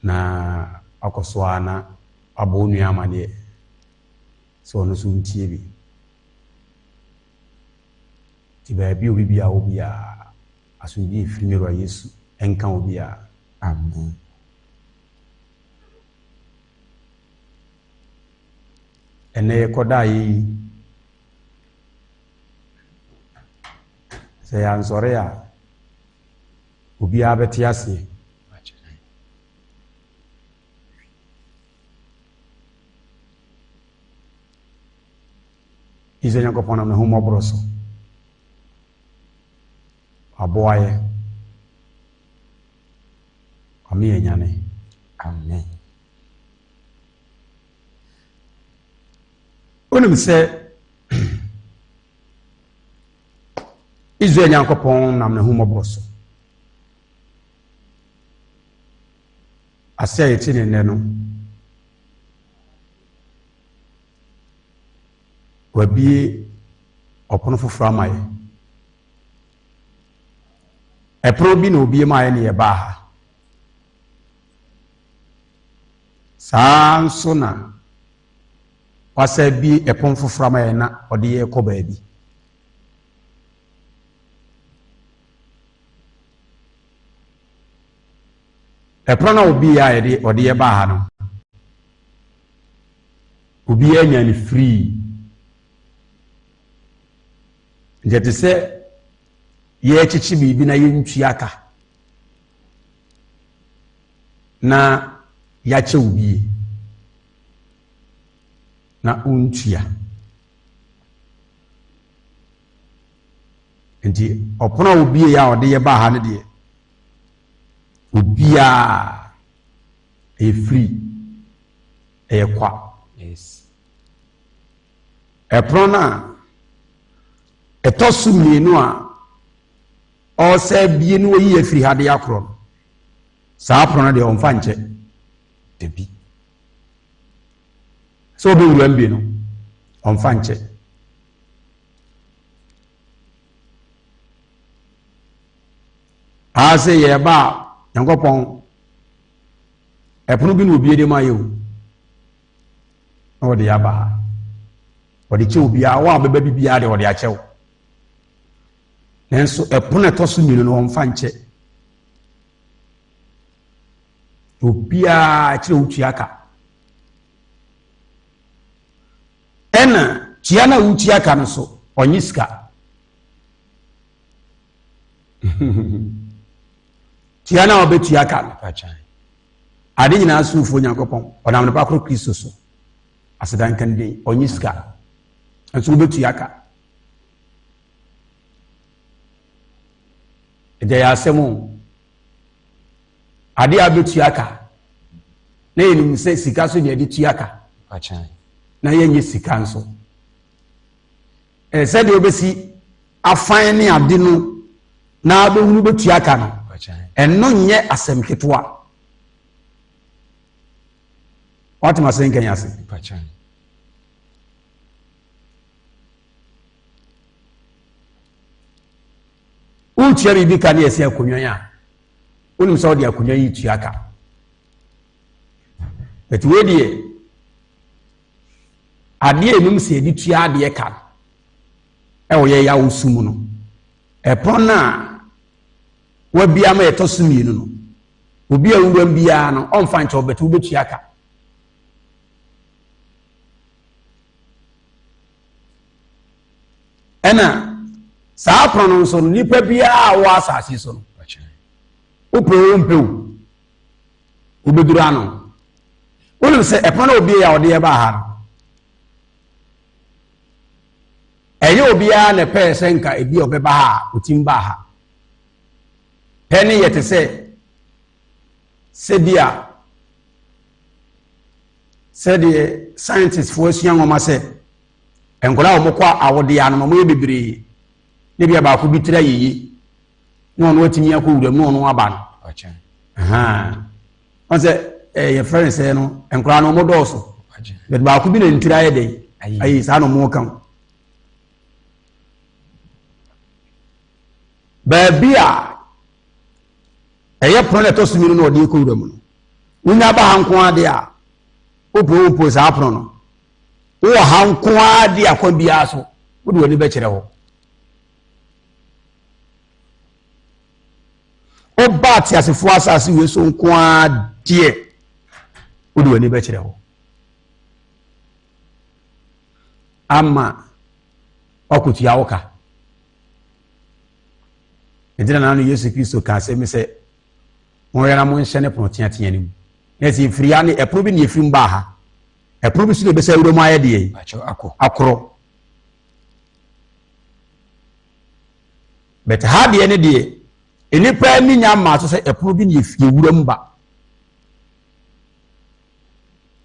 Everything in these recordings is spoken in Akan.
Na wakɔ so ara na wabɔ wo nua amaneɛ sɛ ɔno nso ntie bi. Nti baabi a obi biara wɔ biara, asomdwie firi me wura Yesu nka obiara. Amen. Ɛnɛ yɛkɔda yi, sɛ yɛansɔre a, obiara bɛte aseɛ. Israel Nyankopɔn nam n'ahummɔborɔ so waboa yɛ, wama yɛ anyane. Amen. Wonim sɛ Israel Nyankopɔn nam n'ahummɔborɔ so ase a yɛte ne nnɛ no, wabue ɔpono foforɔ ama yɛ. Ɛpono bi na obie maa yɛ ne yɛbaa ha. Saa nso na wasa abue ɛpono foforɔ ama yɛ na ɔde yɛ kɔ baabi. Ɛpono no a obie a yɛde ɔde yɛ baa ha no, obiara nya no firii. Nti ɛte sɛ yɛrekyekye biribi na yɛntua ka na yɛakyɛ wo bie na wontua. Nti ɔpono a obie a ɔde yɛ baa ha no deɛ, obiara ɛyɛ free, ɛyɛ kwa. Yes. Ɛpono no a ɛtɔ so mmienu a ɔresɛ bie no wɔyi afiri ha de akorɔ no, saa pono no deɛ ɔmfa nkyɛ. Dabi. Sɛ ɔbɛwura mu bi no, ɔmfa nkyɛ. Aa sɛ yɛreba a, Nyankopɔn ɛpono bi na obie de ma yɛ o, na ɔde aba ha. Ɔde kyɛ obiara, wɔn a bɛba bi biara deɛ ɔde akyɛ wo. Nanso ɛpono ɛtɔ so mmienu no ɔmfa nkyɛ. Obiara kyerɛ wotua ka. Ɛna tua no a wotua ka no so, ɔnye sika. Tua no a wɔbɛtua ka no, ade nyinaa somfoɔ Nyankopɔn, ɔnam ne ba koro Kristo so, aseda nka ne din, ɔnye sika. Nso wobɛtua ka. Ɛgya yɛ asɛm o. Ade a wobɛtua ka, na yɛnim sɛ sika so deɛ yɛde tua ka, na yɛnyɛ sika nso. Sɛdeɛ wobɛsi afan ne ade no na wobɛhunu bɛtua ka no, ɛno nyɛ asɛm ketewa. Woatem ase nkɛn ase? Wotua biribi ka ne yɛsɛ akonnwa yi a, wonim sɛ wode akonnwa yi tua ka. But wei deɛ, adeɛ a ɛnim sɛ yɛde tua adeɛ ka no, ɛwɔ yɛ yɛ awosu mu no, ɛpono no a wabia ma yɛtɔ so mmienu no, obi a wuram biara no, ɔmfa nkyɛ ɔbɛte wobɛtua ka. Ɛna saa pono no nso no, nipa biara a wɔ asase so no, wopɛ o wompɛ o, wobɛduru ano. Wonim sɛ ɛpono no obi a ɔde ɛbaa ha no, ɛnyɛ obiara na ɛpɛɛ sɛ nka ebi a ɔbɛba ha a ɔtim baa ha. Pɛ ne yɛ te sɛ sɛ bi a sɛdeɛ scientistfoɔ asua nwoma sɛ nkwadaa a wɔkɔ awodeɛ ano no wɔyɛ bebree ne bia baako bi tiri ayɛ yie na ɔno atumi akɔ wuram na ɔno aba no wɔn sɛ ɛɛ yɛfrɛ no sɛ no nkwadaa no wɔn dɔɔso but baako bi na ne tiri ayɛ dɛ ayi saa na wɔn ka ho baabi a ɛyɛ pono na ɛtɔ so mmienu na ɔde kɔ wuram no. Wonya ba ha nko ara deɛ a, wopɛ wompo saa pono no. Wowɔ ha nko ara deɛ akwan biara so, wode w'ani bɛkyerɛ hɔ. Woba ateasefoɔ asase wei so nko ara deɛ, wode w'ani bɛkyerɛ hɔ. Ama wakotua wo ka. Nti na nano Yesu Kristo ka asɛm sɛ, Monhwɛ na monhyɛne pono teatea no mu. Na sɛ ɛfiri ha ne ɛpono bi na ɛfiri mu baa ha. Ɛpono bi so na ɛbɛsɛ wura mu ayɛ deɛ akorɔ. But ha deɛ ne deɛ, nnipa ani nya mmaa so sɛ ɛpono bi na yɛwura mu ba.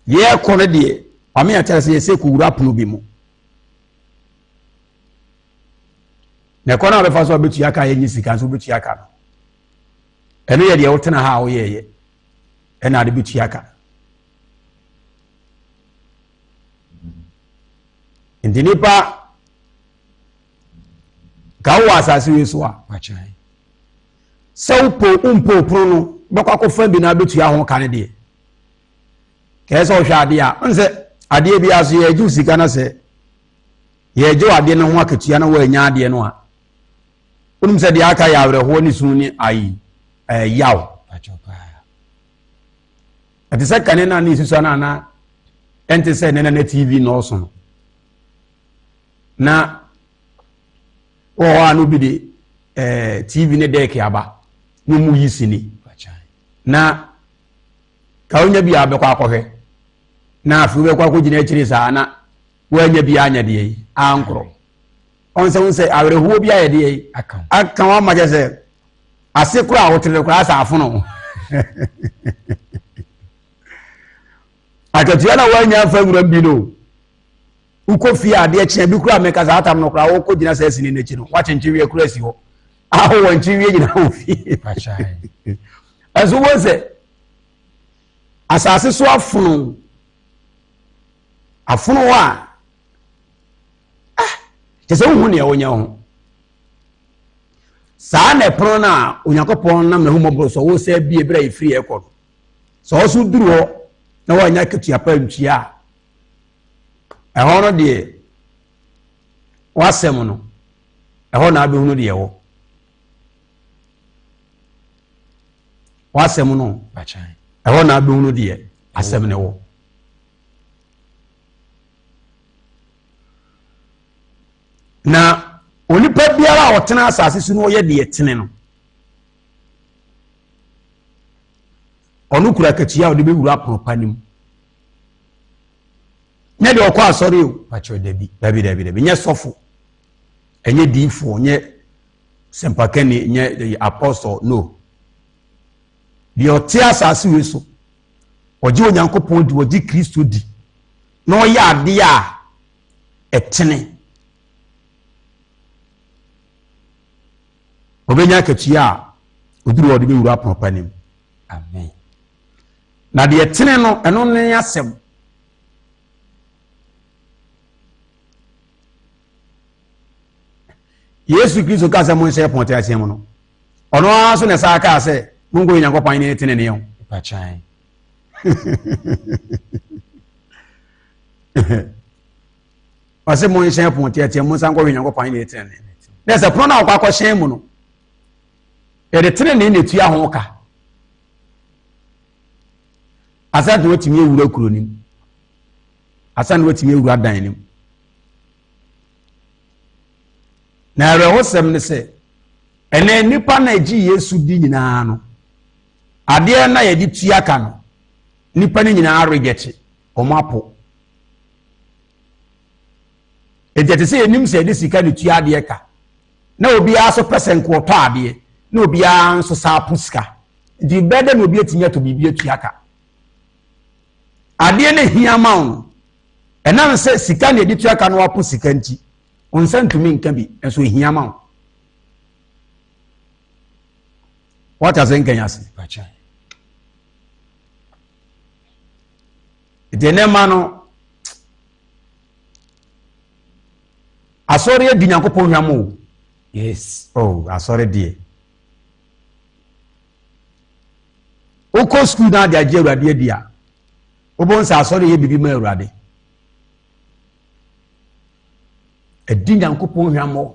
Yɛrekɔ no deɛ, ɔme yɛkyerɛ sɛ yɛsɛ kɔwura pono bi mu. Na ɛkɔ no a bɛfa so a bɛtua ka yɛnyɛ sika nso wobɛtua ka no. Ɛno yɛ deɛ wotena ha a woyɛɛyɛ ɛna ade bɛtua ka. Nti nipa ka wowɔ asase wei so a sɛ wopɔ wompɔ pono no bɛkɔ akɔfa bi na abɛtua ho ka no deɛ kɛɛ sɛ wohwɛ adeɛ a ɔne sɛ adeɛ bi aso yɛgye wo sika no sɛ yɛgye wo adeɛ no ho akatua na woanya adeɛ no a wonim sɛ deɛ aka yɛ awerɛhoɔ ne su ne ayi ɛyaw ɛte sɛ kane no a ne ɛsusua no ana ɛnte sɛ nɛnɛ na tv nɔɔso no na wɔ hɔ a na obi de ɛɛ eh, tv ne dɛɛke aba na ɔmu yi sini na ka wonya bi a bɛkɔ akɔhwɛ na afei wobɛkɔ akɔgyina akyire saa na woanya bi anyɛ deɛ yi ankorɔ ɔn sɛ wo sɛ awerɛhoɔ bi ayɛ deɛ yi aka wo ama kyɛ sɛ ase koraa a wotere koraa sɛ afono akatua na woanya mfa nwuram bi no wokɔ fie adeɛ kyea bi koraa meka saa atam no koraa wokɔ gyina saa sini no akyi no woakyenkye wie koraa si hɔ aho wɔ nkye wie nyina wɔ fie ɛnso wɔ sɛ asase so afono afono hɔ a ah, kyɛ sɛ wohu nea wonyɛ ho saa na ɛpono no a Onyankopɔn nam n'ahummɔborɔ so wɔ sɛ bie berɛ a yɛfiri ɛkɔ no sɛ ɔso duru hɔ na woanya akatua pa ntua a ɛhɔ no deɛ w'asɛm no ɛhɔ na abɛhunu deɛ ɛwɔ w'asɛm no ɛhɔ na abɛhunu deɛ asɛm no wɔ na onipa biara a ɔtena asase so no ɔyɛ deɛ tene no ɔno kura akatua a ɔde bɛwura apono pa no mu nyɛ deɛ ɔkɔ asɔre o pakyɛ dabi dabi dabi dabi nyɛ sɔfo ɛnyɛ diifoɔ nyɛ sɛmpakani nyɛ apɔsɔ no deɛ ɔte asase wei so ɔgye Onyankopɔn di ɔgye Kristo di na ɔyɛ adeɛ a ɛtene ɔbɛnya akatua a ɔduru ɔde bɛwura apono pa no mu. Amen. Na deɛ ɛtene no, ɛno ne asɛm. Yesu Kristo kaa sɛ monhyɛ pɔn te aseɛ mu no, ɔno ara nso na ɛsaa kaa sɛ monkɔ Onyankopɔn ne tenenee ho. Pakyan. Ɔsɛ monhyɛn pɔn te aseɛ mu nsan kɔ Onyankopɔn ne tenenee. Na sɛ pono no a wɔkɔ akɔhyɛn mu no, yɛde tenenee na etua ho ka. Asa na watumi awura kuro no mu. Asa na watumi awura dan no mu. Na awerɛhosɛm ne sɛ, ɛnɛ nnipa na egye Yesu di nyinaa no, adeɛ na yɛde tua ka no, nnipa no nyinaa rejɛkye, wɔn apo. Enti ɛte sɛ yɛnim sɛ yɛde sika na tua adeɛ ka, na obiara nso pɛ sɛ nka ɔtɔ adeɛ, na obiara nso saa po sika. Nti bɛyɛ dɛ na obi atumi atɔ biribi atua ka. Adeɛ no hia ma wo no, ɛnam sɛ sika na yɛde tua ka no wapo sika nti, wo nsa ntumi nka bi, nso ehia ma wo. Wate ase nkɛnyɛ ase. Nti ɛnɛ ma no, asɔre adi Nyankopɔn hwam o. Yes. Oh, asɔre deɛ. Wokɔ sukuu na ade agye Awurade adi a, wobɛhu sɛ asɔre yɛ biribi ma Awurade. Ɛdi Nyankopɔn hwammɔ.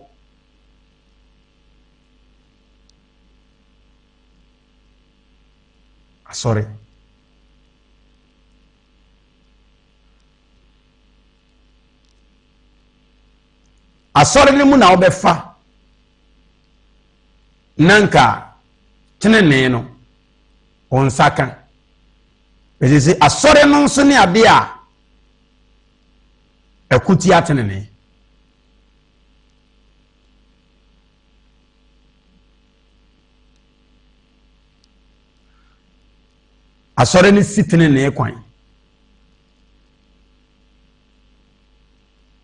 Asɔre. Asɔre no mu na wobɛfa na nka tenenee no wo nsa ka. Ɛsɛ sɛ asɔre no nso ne adeɛ a ɛko tia tenenee. Asɔre no si tenenee kwan.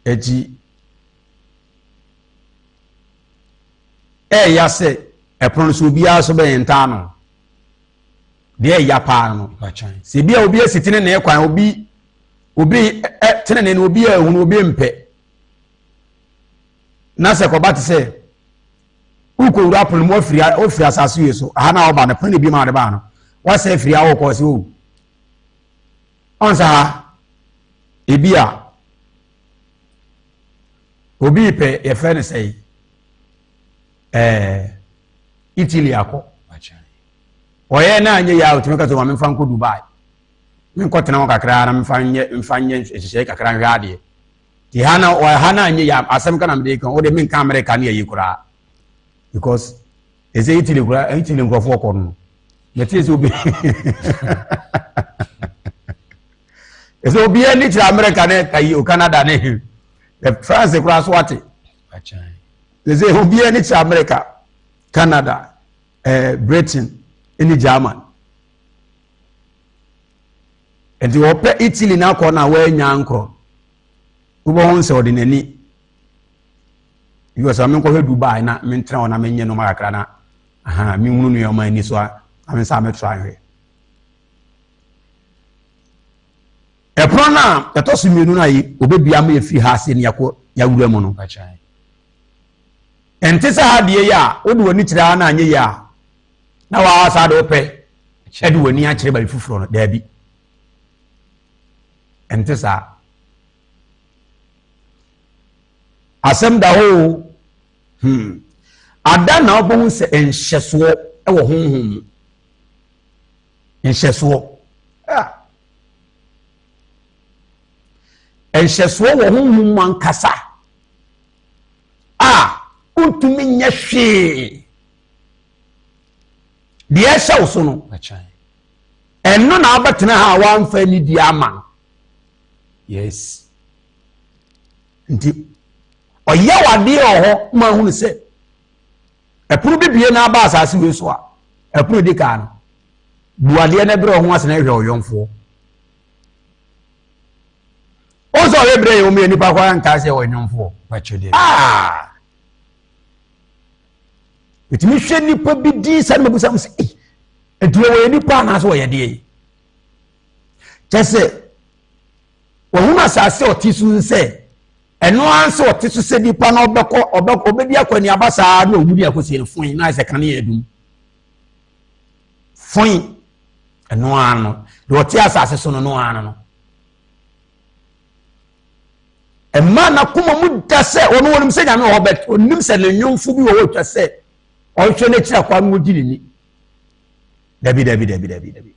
Eti ɛɛya sɛ ɛpono no so obiara so bɛyɛ ntaa no. Deɛ ɛya paa no. Sɛ ebi a obi asi tenenee kwan, obi obi ɛ tenenee no obi a ehunu obi mpɛ. Na sɛ kɔba te sɛ wokɔwura pono mu wafiri wafiri asase wie so aha na ɔba no pono na ebi ma ɔde baa no wasɛ afiri a wɔkɔ sɛ o ɔnsa ha ebi a obi pɛ yɛfrɛ no sɛ ɛɛ Italy akɔ ɔyɛ na anyɛ yɛ a otumi ka sɛ maame nfa nkɔ Dubai menkɔ tena hɔ kakra na mfa nyɛ mfa nyɛ nhyehyɛe kakra nhwɛ adeɛ Ti ha na ɔ ha na nye ya asɛm ka na mede ka wode menka America ne ayi koraa because ɛsɛ Italy koraa Italy nkurɔfoɔ kɔ no mɛte sɛ obi ɛsɛ obi ani kyerɛ America ne ayi o Canada ne France koraa so ate ɛsɛ obi ani kyerɛ America Canada eh, Britain ne German Nti ɔpɛ Italy no akɔ na wanya nkorɔ. Wobɛhu sɛ ɔde n'ani because menkɔhwɛ Dubai na mentena hɔ na menyɛ nneɛma kakra na aha menhunu nneɛma ani so a na me nsa mɛtra nhwɛ. Ɛpono no a ɛtɔ so mmienu no a obɛbia ma yɛfiri ha ase ne yɛakɔ yɛawura mu no. Ɛnte sɛ ha deɛ yi a wode w'ani kyerɛ ha na anyɛ yi a na waa saa de wopɛ ɛde w'ani akyerɛ baabi foforɔ no daabi ɛnte saa asɛm da hɔ o hmm ada na wobɛhu sɛ nhyɛsoɔ wɔ honhom mu nhyɛsoɔ ah. nhyɛsoɔ wɔ honhom mu ankasa a wontumi nyɛ hwee Deɛ ɛhyɛ wo so no, ɛno na abɛtena ha a wamfa anidie ama no. Yes. Nti ɔyɛ wadeɛ wɔ hɔ ma ahunu sɛ ɛpono bi bie na aba asase wei so a ɛpono di kan no bu adeɛ no berɛ ho ase na ɛhwɛ ɔyɔnfoɔ. Wo sɛ ɔyɛ berɛ yɛ wɔn yɛ nipa koraa nkaa sɛ ɔyɔnfoɔ. Ah! Metumi hwɛ nipa bi din saa na mabisa mo sɛ ei ɛnti wɔyɛ nipa anaasɛ wɔyɛ deɛ yi kyɛ sɛ wɔhunu asase a ɔte so sɛ ɛno ara sɛ ɔte so sɛ nipa na ɔbɛkɔ ɔbɛkɔ ɔbɛdi akɔneaba saa na ɔwu de akɔsie no foin na ayɛ sɛ kanea adum foin ɛno ara no deɛ ɔte asase so no no ara no Ɛmaa n'akoma mu da sɛ ɔno ɔnim sɛ Nyame wɔ hɔ bɛt ɔnim sɛ ne nnwomfo bi wɔ hɔ twa sɛ ɔnhwɛ n'akyiri akwa no wɔgye ne ni. Dabi dabi dabi dabi dabi.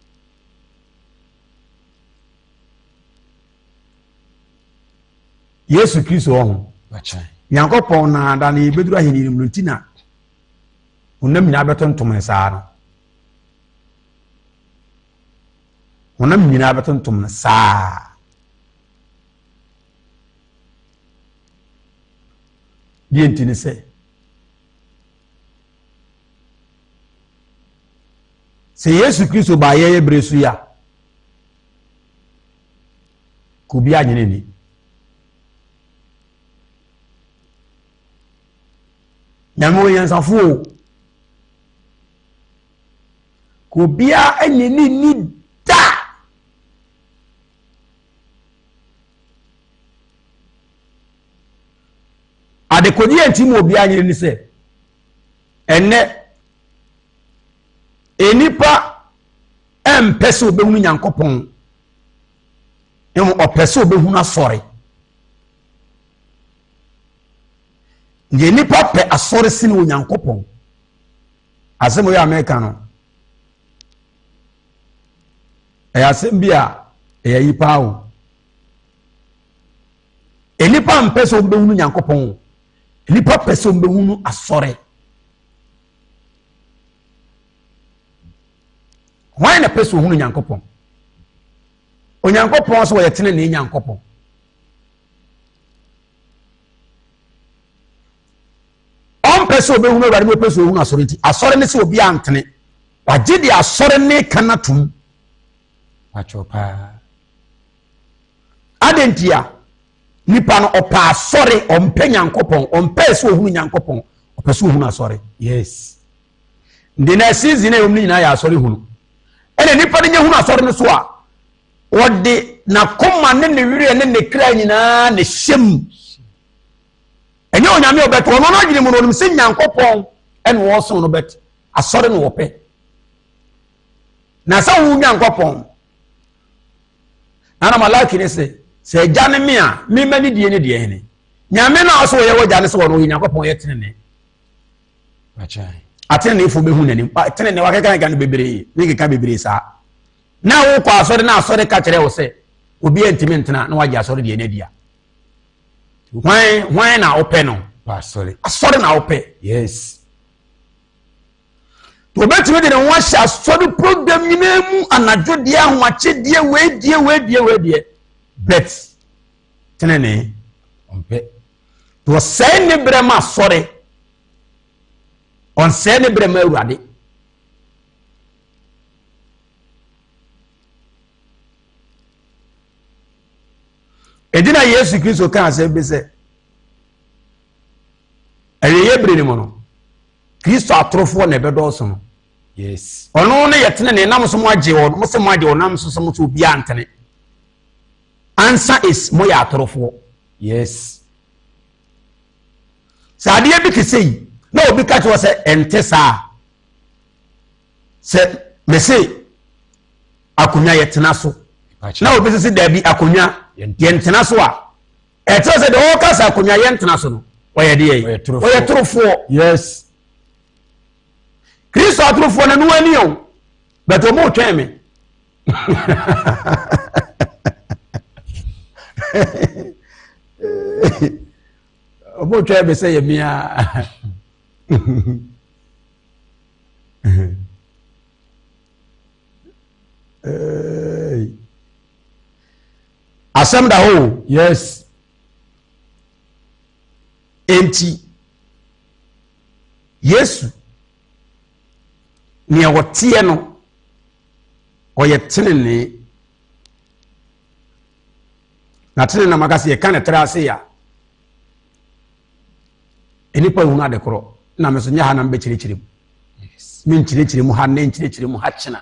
Yesu Kristo wɔ ho. Nyankopɔn na da no yɛbɛduru ahenni no mu no nti na honam nyinaa bɛtontom no saa no. Honam nyinaa bɛtontom no saa. Deɛ nti ne sɛ, sɛ Yesu Kristo baa yɛyɛ berɛ so yi a, ka obi anyene ni. Nyame wɔ nyansafo o. Ka obiara anyene ni da. Adekodeɛ nti mu obiara nyere ne sɛ ɛnnɛ nnipa Ɛmpɛ sɛ ɔbɛhunu Nyankopɔn, mmom ɔpɛ sɛ ɔbɛhunu asɔre. Deɛ nnipa pɛ asɔre sene Onyankopɔn. Asɛm yɛ a meka no, ɛyɛ asɛm bi a ɛyɛ yi paa o. Nnipa mpɛ sɛ wɔbɛhunu Nyankopɔn. Nnipa pɛ sɛ wɔbɛhunu asɔre. Hwan na pɛ sɛ ohunu Nyankopɔn? Onyankopɔn sɛ ɔyɛ tenenee Nyankopɔn. Ɔmpɛ sɛ ɔbɛhunu Awurade na ɔpɛ sɛ ɔhunu asɔre nti asɔre ne sɛ obi antene. Wagye de asɔre ne ka no atom. Wakyɛw paa. Adɛn ntia? Nipa no ɔpɛ asɔre, ɔmpɛ Nyankopɔn, ɔmpɛ sɛ ɔhunu Nyankopɔn, ɔpɛ sɛ ɔhunu asɔre. Yes. Nti na season a ɛwɔ mu no nyinaa yɛ asɔre hunu. Ɛna nipa no nya hunu asɔre no so a, ɔde n'akoma ne ne werɛ ne ne kra nyinaa na ɛhyɛ mu. Ɛnyɛ onyame ɔbɛto ɔno no adwene mu no ɔnim sɛ Nyankopɔn ɛna ɔsom no bɛt asɔre na ɔpɛ. Na sɛ wo Nyankopɔn na na Malaki ne se sɛ agya ne me a mema ne die ne deɛ hene. Nyame no a ɔsɛ ɔyɛ w'agya ne sɛ ɔno ɔyɛ Nyankopɔn yɛ tenene. Ateneneefo bɛhu n'anim. Tenene wakeka no bebree ne keka bebree saa. Na wokɔ asɔre na asɔre ka kyerɛ wo sɛ obi antumi ntena na wagye asɔre deɛ no adi a. Hwan hwan na wopɛ no? Asɔre. Asɔre na wopɛ. Yes. Obetumi de ne ho ahyɛ asɔre program nyinaa mu anadwo deɛ ahomakye deɛ wei deɛ wei deɛ wei deɛ bet tenene ɔmpɛ. Wɔsɛe ne berɛ ma asɔre ɔnsɛe ne berɛ ma awurade. Ɛdi na Yesu Kristo kaa asɛm bi sɛ awieeɛ bere no mu no Kristo atorofoɔ na ɛbɛdɔɔso no. Yes. Ɔno no yɛ tenene nam so mo agye wɔn mo sɛ mo agye wɔn nam so sɛ mo sɛ obiara ntene. Ansa is mo yɛ atorofoɔ. Yes. Sɛ adeɛ bi te sɛ yi na obi ka kyerɛ sɛ ɛnte saa sɛ mese akonnwa yɛtena so na obi sɛ daabi akonnwa yɛntena so a ɛkyerɛ sɛ deɛ ɔka sɛ akonnwa yɛntena so no ɔyɛ deɛ ɔyɛ torofoɔ. Yes. Kristo atorofoɔ no ɛno ani o but ɔmo twɛn me. Ɔmo twɛn me sɛ yɛ mea. Asɛm da hɔ o. Yes. Enti Yesu nea ɔteɛ no ɔyɛ tenenee. Na tenenee na maka sɛ yɛka ne tra ase a nnipa nhunu ade korɔ na me so nyɛ ha na mebɛkyerɛkyerɛ mu. Menkyerɛkyerɛ mu ha nnɛ nkyerɛkyerɛ mu ha kyena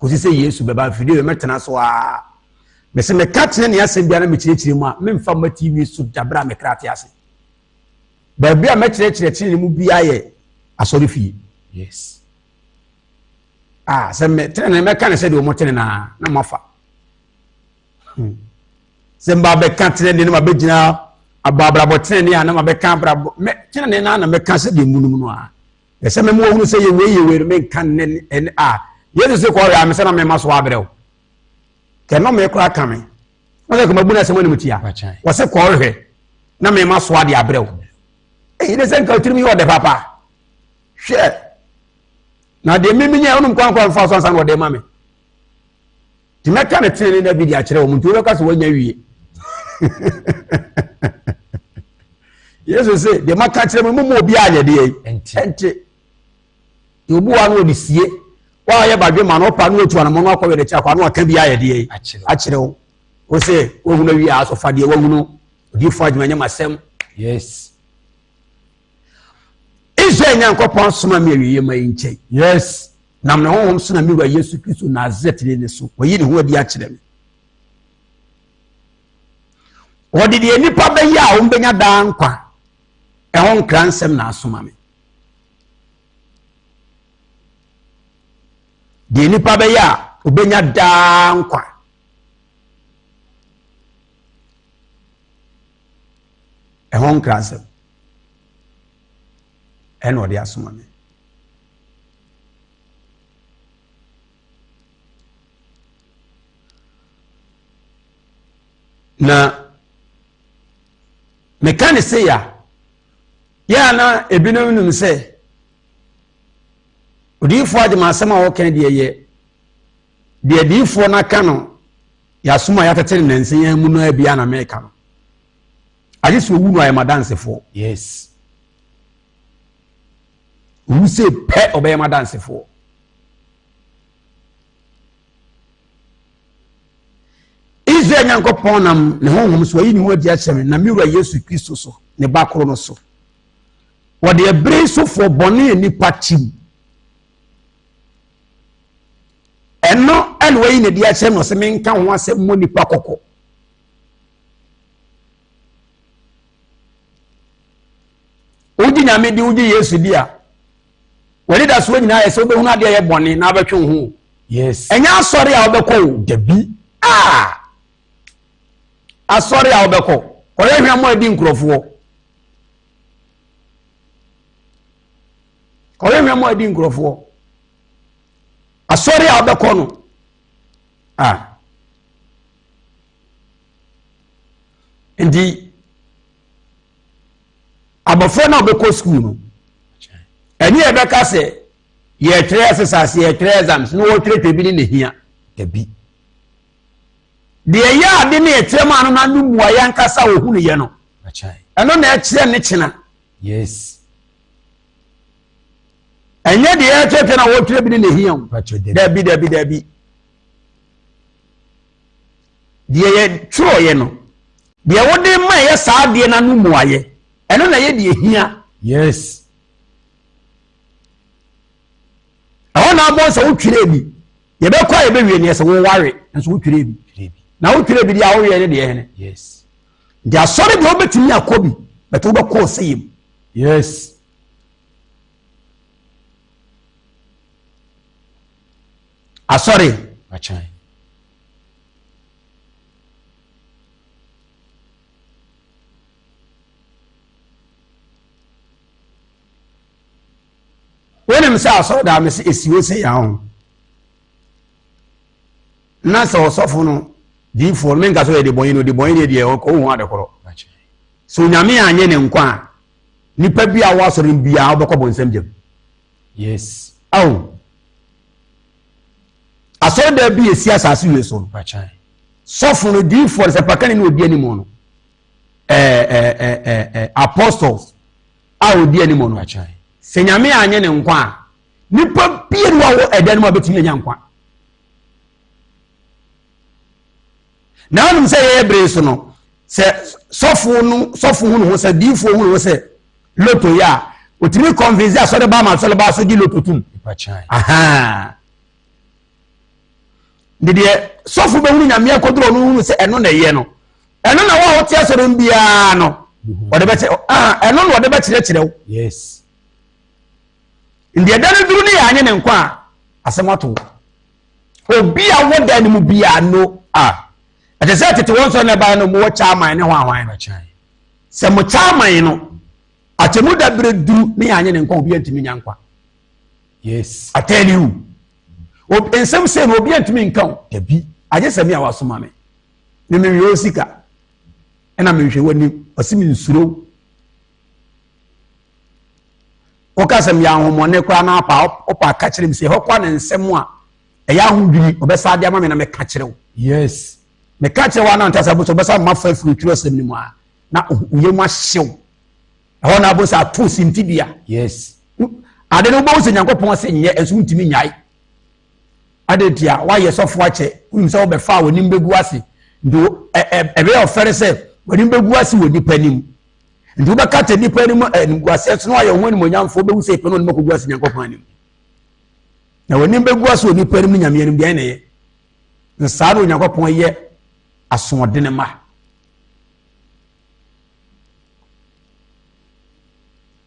kɔsi sɛ Yesu bɛba mfidie wei mɛtena so aa. Mese meka tenenee asɛm biara na mekyerɛkyerɛ mu a memfa mma TV so da berɛ a me kra te ase. Baabi a mɛkyerɛkyerɛ tenenee mu biara yɛ asɔre fie. Yes. Ah, sɛ me tenenee mɛka ne sɛ deɛ wɔn tene naa na moafa. Sɛ mba bɛka tenenee na mabɛgyina abɔ abrabɔ tenenee a na mabɛka abrabɔ mɛ tenenee naa na mɛka sɛ deɛ munum no a. Ɛsɛ mɛmo wɔhunu sɛ yɛ wei yɛ wei no menka ne ɛne a. Yesu sɛ kɔɔre a mesɛ na mɛma so abrɛ wo. Kɛnɔ me koraa ka me. Wɔn sɛ kɔma bu n'asɛm anim tia. Wɔsɛ kɔɔre na mɛma so ade abrɛ wo. Eyi ne sɛ nka tirim yɛ ɔdɛ papa. Hwɛ. Na deɛ mímí nyɛ ɔnum kwan kwan fa so ansa na ɔde ma me. Nti mɛka ne tenene na bi de akyerɛ wɔn nti wobɛka sɛ wɔanya wie. Yesu se deɛ maka kyerɛ mu mu obi anyɛ deɛ yi. Ɛnte. Deɛ obi wa no ɔde sie. Wɔayɛ badwe ma no ɔpa no otu anamɔ no akɔwɛ n'akyi akɔ ano aka bi ayɛ deɛ yi. Akyerɛ wo. Wo se wahunu awie a asɔfa deɛ wahunu odiifo adwuma nyɛ masɛm. Yes. Israel Nyankopɔn soma me awieɛ ma yi nkyɛn. Yes. Nam ne honhom so na me wura Yesu Kristo Nasaretni no so wayi ne ho adi akyerɛ me. Wɔde deɛ nnipa bɛyɛ a wɔbɛnya daa nkwa ɛho nkra nsɛm na asoma me. Deɛ nnipa bɛyɛ a obɛnya daa nkwa. Ɛho nkrasɛm ɛna ɔde asoma me. Na meka ne se ya yɛ a na ebinom nim sɛ odiyifoɔ agyema asɛm a wɔka deɛ yɛ deɛ adiyifoɔ no aka no yɛasom a yɛatete ne nansa yɛn mu no abia na meka no agye sɛ owu no ayɛ madansefoɔ. Yes. Owu sɛ pɛ ɔbɛyɛ madansefoɔ. Israel Nyankopɔn nam ne honhom so ayi ne ho adi akyerɛ me na me wura Yesu Kristo so, ne ba koro no so. Wɔde ɛbere sofoɔ bɔne a nnipa kyim. Ɛno ɛna wayi ne de akyerɛ me ɔsɛ menka ho asɛm mmɔ nnipa kɔkɔ. Wogye Nyame di, wogye Yesu di a, w'anidasoɔ nyinaa yɛ sɛ wobɛhunu adeɛ yɛ bɔne na wobɛtwe wo ho. Yes. Ɛnyɛ asɔre a wobɛkɔ o. Dabi. Ah! Asɔre a wobɛkɔ. Kɔyɛ hwɛ adi nkurɔfoɔ. Kɔyɛ hwɛ adi nkurɔfoɔ. Asɔre a wobɛkɔ no. Ah. Nti abɔfra no a ɔbɛkɔ sukuu no ɛne yɛbɛka sɛ yɛtwerɛ exercise yɛtwerɛ exams na wɔtwerɛtwerɛ bi ne ne hia. Dabi. Deɛ ɛyɛ ade ne yɛkyerɛ maa no na no mmuaeɛ ankasa a ɔhunu yɛ no ɛno na ɛkyerɛ ne kyena. Yes. Ɛnyɛ deɛ yɛtwerɛtwerɛ na wɔtwerɛ bi ne ne hia o. Dabi dabi dabi. Deɛ yɛtwerɛeɛ no, deɛ wode ma ɛyɛ saa adeɛ no ano mmuaeɛ, ɛno na ɛyɛ deɛ hia. Yes. Ɛhɔ na abɔ sɛ wotwerɛ bi, yɛbɛkɔ a yɛbɛwie neɛ sɛ woware nso wotwerɛ bi. Na wotwerɛ bi deɛ a woyɛ ne deɛ hene. Yes. Nti asɔre deɛ wobɛtumi akɔ bi, bɛtɛ wobɛkɔ ɔsɛyɛ mu. Yes. Asɔre. Akyɛn. Wonim sɛ asɔre daa me sɛ esi hɔ sɛ yɛn ho. Na sɛ ɔsɔfo no diifoɔ no menka sɛ ɔyɛ debɔnyi no debɔnyi deɛ ɔkɔ ho ade korɔ. Sɛ onyame anyɛ ne nkwa a nipa bi a wɔ asɔre no biara wobɛkɔ bɔnsam gyam. Yes. Awo. Asɔredan bi esi asase wie so no. Sɔfo no diifoɔ no sɛ pakani na odi anim no. Ɛɛ ɛɛ ɛɛ ɛɛ apostles a odi anim no. Sɛ nyame anyɛ ne nkwa a nipa bie no a wɔ ɛdan no mu a betumi anya nkwa. Na anom sɛ yɛyɛ bere so no sɛ sɔfo no sɔfo hu ne ho sɛ diifoɔ hu ne ho sɛ loto yɛ a otumi convince asɔre ba ma asɔre ba so gye loto tum. Nti deɛ sɔfo bɛhunu nyame akɔduro no hunu sɛ ɛno na ɛyɛ no ɛno na wo a wote asɔre no biara no ɔde bɛkyerɛ ah ɛno na ɔde bɛkyerɛkyerɛ wo. Yes. Nti ɛda no duru ne yɛ anye ne nkwa a asɛm ato wo. Obi a wɔ dan no mu biara no a ɛte sɛ tete wɔn sɔrɔ na ɛbaeɛ no mowɔ kyaman ne ho ahwan no. Sɛ mo kyaman no akyɛmu da berɛ duru ne yɛ anye ne nkwa obi antumi nya nkwa. Yes. I tell you. Nsɛm sɛ no obi antumi nka o. Dabi. Agye sɛ me a wasoma me. Me menhwɛ wo sika. Ɛna menhwɛ w'anim. Ɔse me nsuro. Woka sɛ meyɛ ahomɔne koraa na apa wopa ka kyerɛ me sɛ ɛhɔ koraa ne nsɛm a ɛyɛ ahodwiri ɔbɛsa de ama me na meka kyerɛ wo. Yes. Meka kyerɛ wo anante asɛ abosɛ ɔbɛsa ma fa afiri twerɛ sɛm no mu a na woyɛ mu ahyew. Ɛhɔ na abosɛ ato sintidua. Yes. Ade no wobɛhu sɛ Nyankopɔn sɛ nyɛ ɛnso wontumi nyae. Ade nti a woayɛ sɔfo akyɛ wonim sɛ wobɛfa a w'anim bɛgu ase nti ɛbɛyɛ ɔfɛre sɛ w'anim bɛgu ase wɔ nnipa anim nti wobɛka kyɛ nnipa anim animguaseɛ so na woayɛ ho animonyamfoɔ wobɛhu sɛ ɛpɛ no ɔnim akɔgu ase Nyankopɔn anim na w'anim bɛgu ase wɔ nnipa anim ne Nyame anim deɛ na ɛyɛ na saa na Onyankopɔn yɛ asoɔdene ma.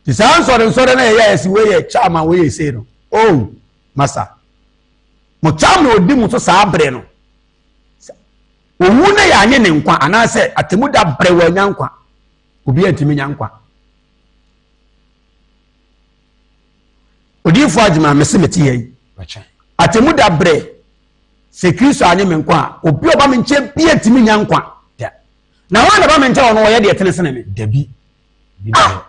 Nti saa nsɔre nsɔre na yɛyɛ ɛsi wei yɛ chairman wei yɛ sei no oh masa. Mo kyam na ɔdi mo so saa berɛ no. Owu no yɛ anye ne nkwa anaasɛ atemu da berɛ wɔanya nkwa. Obiara ntumi nya nkwa. Odiyifoɔ Agyemang mese mete ha yi. Atemu da berɛ sɛ Kristo anye me nkwa a, obi a ɔba me nkyɛn bia ntumi nya nkwa. Na wɔn na ba me nkyɛn ɔno ɔyɛ deɛ tene sene me. Dabi. Ah!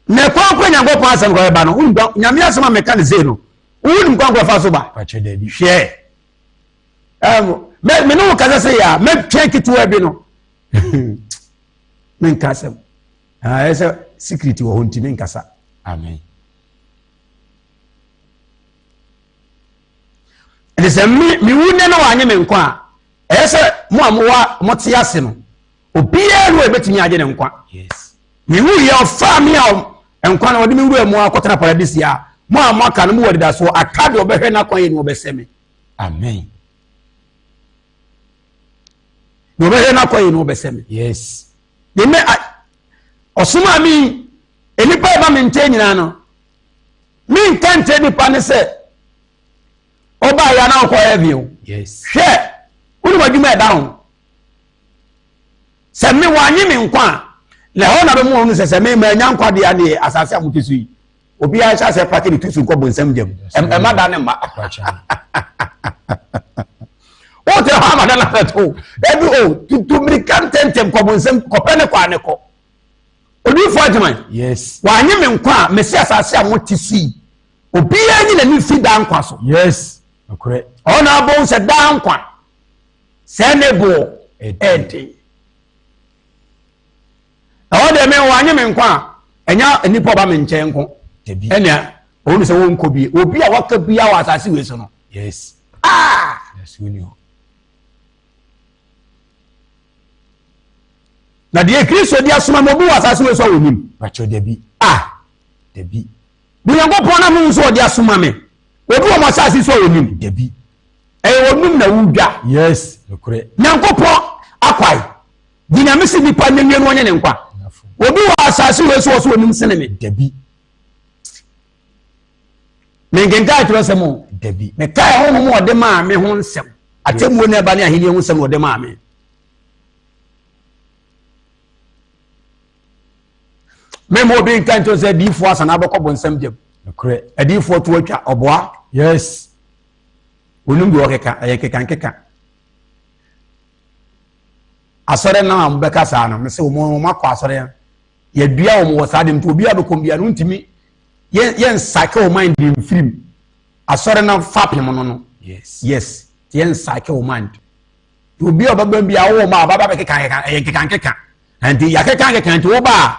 Na kwan koro Nyankopɔn asɛm kɔ ɛba no, wonim kwan, Nyame asɛm a meka no sei no, wonim kwan koro ɛfa so ba? Hwɛ. Um, me, me ne wo kasa sɛ yɛ a, mɛtwɛn ketewa bi no. Menka asɛm. Ah, ɛyɛ sɛ secret wɔ hɔ nti menkasa. Amen. Ɛte sɛ me mewu nnɛ na wɔanye me nkwa a, ɛyɛ sɛ mo a mowɔ mote ase no, obiara ne wɔbɛtumi agye ne nkwa. Mewu yɛ ɔfaa me a nkwa no ɔde me wura mu akɔtena paradisi a, mo a moaka no mowɔ anidasoɔ aka deɛ ɔbɛhwɛ n'akwan yɛ ne ɔbɛsɛ me. Amen. Deɛ ɔbɛhwɛ n'akwan yɛ ne ɔbɛsɛ me. Yes. Deɛ me ɔsomaa me nnipa ɛba me nkyɛn nyinaa no, menka nkyerɛ nipa ne sɛ ɔbaa yɛ anaa ɔkɔ heaven o. Hwɛ, wonim adwuma ɛda ho. Sɛ me wɔanye me nkwa a, na ɛhɔ na bɛmu ɔno sɛ sɛ me manya nkwa deɛ aneɛ asase a mote so yi, obiara hyɛ asɛ pake ne tu so nkɔ bonsam gyam. Ɛma da ne mma. Wote hɔ ama da no abɛto. Dabi o, tutu mmirika ntɛntɛm kɔ bonsam, kɔpɛ ne kɔ a ne kɔ. Odiyifo Agyeman. Yes. Wanye me nkwa a mesi asase a mote so yi. Obiara nyi n'ani mfi daa nkwa so. Yes. Nokorɛ. Ɔno na abɔhu sɛ daa nkwa sɛ ne boɔ ɛden. Ɛhɔ deɛ me wanye me nkwa a ɛnya nnipa ɔba me nkyɛn nko. Ɛnea ɔhu sɛ wɔnkɔ bi. Obi a waka bia wɔ asase wei so no. Yes. Ah! Yes, we know. Na deɛ Kristo de asoma me obi wɔ asase wei so a wɔnim. Pakyɛ dabi. Ah. Dabi. De Onyankopɔn na mo nso ɔde asoma me. Obi wɔ mo asase so a wɔnim. Dabi. Ɛyɛ wɔnum na wodwa. Yes. Nokorɛ. Nyankopɔn akwae. De nyame se nipa nwenwe no ɔnyɛ ne nkwa. Obi wɔ asase wei so wɔ so wɔnim sene me. Dabi. Menkenkan atwerɛsɛm o. Dabi. Mekae honhom a ɔde maa me ho nsɛm. Atemmuo ne ɛba ne ahenni ho nsɛm na ɔde maa me. Mema obi nka nkyɛn sɛ adiyifoɔ asa na abɛkɔ bonsam gyam. Nokorɛ. Adiyifoɔ to atwa ɔboa. Yes. Onim deɛ ɔkeka, ɛyɛ keka nkeka. Asɔre no a wɔbɛka saa no, mesɛ wɔn wɔn akɔ asɔre no, yɛdua wɔn wɔ saa de nti obi a bɛkɔm bia no ntumi yɛn yɛn nsake wɔn mind mfirim asɔre no fapem no no. Yes. Yes, yɛn nsake wɔn mind. Obi a ɔbɛba bi a ɔwɔ mu a ɔbɛba bɛkeka keka ɛyɛ nkeka nkeka nti yɛakeka nkeka nti woba a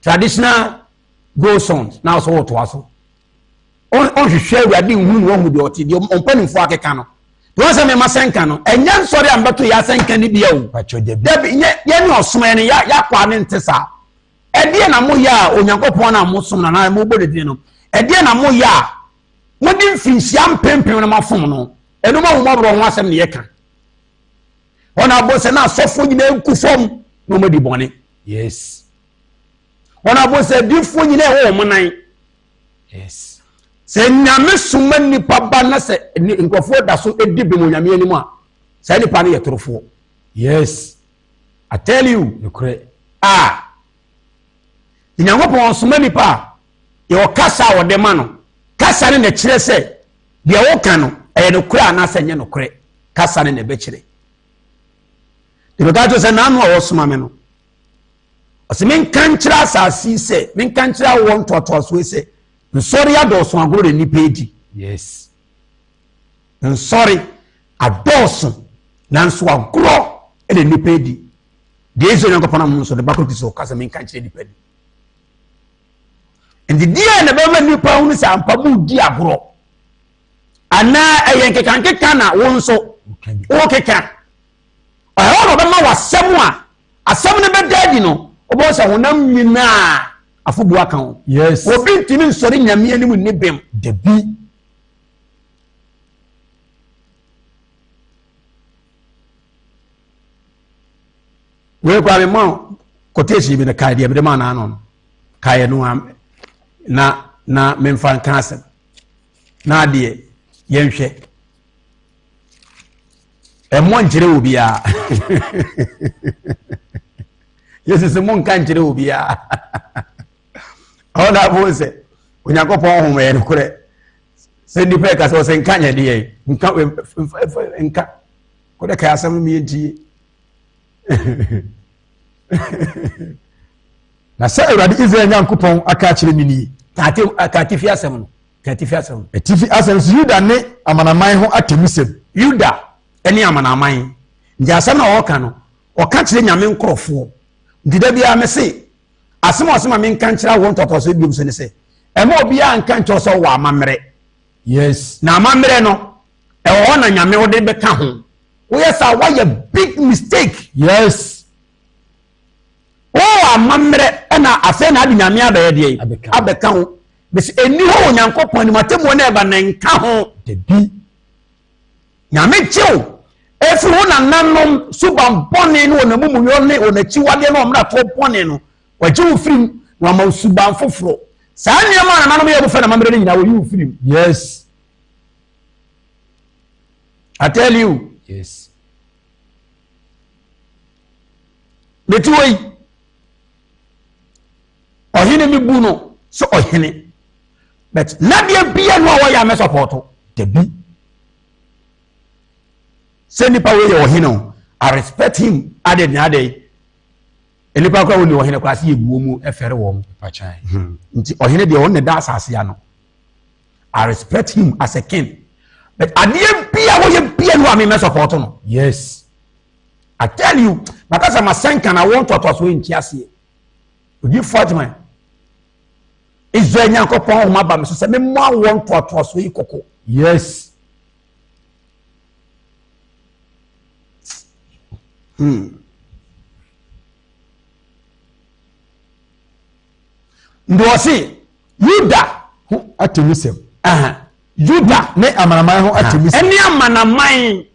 traditional go songs na ɔsɛ wɔtoa so ɔnhwehwɛ awurade nhunu na wahu deɛ ɔte deɛ ɔmpanimfoɔ akeka no deɛ wɔn sɛ mema sɛnka no ɛnyɛ nsɔre a mbɛto yɛ asɛnka no bia o dabi nyɛ yɛne ɔsom yɛne yɛakɔ a ne nte saa ɛdeɛ na moyɛ a onyankopɔn na mosom no anaa mobɔ ne din no ɛdeɛ na moyɛ a mode mfinhyia mpempem no mafom no ɛno ma ahummɔborɔ ho asɛm ne yɛka wɔn abɔ sɛ na asɔfoɔ nyinaa nku fam na wɔn adi bɔne yes wɔn abɔ sɛ adiifoɔ nyinaa ɛwɔ wɔn nan yes sɛ nyame soma nipa ba na sɛ nkurɔfoɔ da so di bem onyame anim a saa nipa no yɛ torofoɔ yes I tell you nokorɛ a nyankopɔn ɔsoma nipa a yɛwɔ kasa a wɔde ma no kasa no na ɛkyerɛ sɛ deɛ woka no ɛyɛ nokorɛ anaasɛ ɛnyɛ nokorɛ kasa no na ɛbɛkyerɛ deɛ bɛka kyerɛ sɛ n'ano a wɔsoma me no ɔsɛ menka nkyerɛ asase yi sɛ menka nkyerɛ awoɔ ntoatoasoɔ yi sɛ nsɔre adɔɔso agorɔ na nnipa adi yes nsɔre adɔɔso nanso agorɔ na nnipa adi deɛ ɛsɛ onyankopɔn am nso de bakoro ti sɛ ɔka sɛ menka nkyerɛ nnipa ni Nti deɛ na ɛbɛma nnipa hunu sɛ ampa mu di agorɔ anaa ɛyɛ nkekankeka na wo nso wokeka. Ɛhɔ na ɔbɛma w'asɛm a asɛm no bɛda adi no wobɛhu sɛ honam nyinaa afobu aka ho. Yes. Obi ntumi nsɔre nyame anim nni bem. Dabi. Wei koraa mema quotation bi no kae deɛ mede maa n'ano no kaeɛ no na na memfa nka asɛm na adeɛ. Yɛnhwɛ. Ɛmmɔ nkyerɛ obiara. Yesu sɛ monka nkyerɛ obiara. Ɔna abo sɛ Onyankopɔn honhom ɛyɛ nokorɛ. Sɛ nnipa ɛka sɛ ɔsɛ nka nyɛ deɛ nka nka kɔdɛ kae asɛm no meyɛntie. Na sɛ Awurade Israel Nyankopɔn aka akyerɛ me nie. Ka atifi asɛm no. Ka atifi asɛm no. Atifi asɛm so Yuda ne amanaman ho atemmusɛm. Yuda ne amanaman. Nti asɛm na ɔreka no, ɔka kyerɛ Nyame nkorɔfoɔ. Nti da biara me se, asɛm a ɔse ma menka nkyerɛ awoɔ ntoatoasoɔ biom so ne sɛ, ɛma obiara nka nkyerɛ sɛ ɔwɔ amammerɛ. Yes. Na amammerɛ no, ɛwɔ hɔ na Nyame wode bɛka ho. Woyɛ saa woayɛ big mistake. Yes. Wowɔ amammerɛ ɛna afei na ade Nyame abɛyɛ deɛ abɛka ho. Bɛsi ɛni hɔ wɔ Nyankopɔn anim atemmuo no ɛba na nka ho. Dabi. Nyame gye wo ɛfiri wo nananom suban bɔne ne wɔn amumuyɔ ne wɔn akyiwadeɛ ne wɔn mmaratoɔ bɔne no wɔgye wo firi mu na wɔama wo suban foforɔ. Saa nneɛma a nananom yɛ mo fɛ na amammerɛ no nyinaa wɔyi wo firi mu. Yes. I tell you. Yes. Mete hɔ yi, ɔhene mi bu no sɛ ɔhene, but nadeɛ bia no a wɔyɛ a mɛsɔpɔto. Dabi. Sɛ nipa wei yɛ ɔhene o, I respect him ade ne ade. Nipa kora wɔn ni ɔhene kora se yɛ bu wɔn mu ɛfɛre wɔn. Nti ɔhene deɛ ɔno na ɛda asase ano. I respect him as a king. But adeɛ bia wɔyɛ bia no a me mɛ support no. Yes. I tell you, maka sɛ masɛnka na wɔn ntoatoasoɔ nti aseɛ. Odi Fatima, Israel Nyankopɔn ahoma ba me so sɛ memmɔ awɔ ntoatoasoɔ yi kɔkɔ. Yes. Nti ɔse Yuda ho atemmusɛm. Yuda ne amanaman ho atemmusɛm. Ɛne amanaman.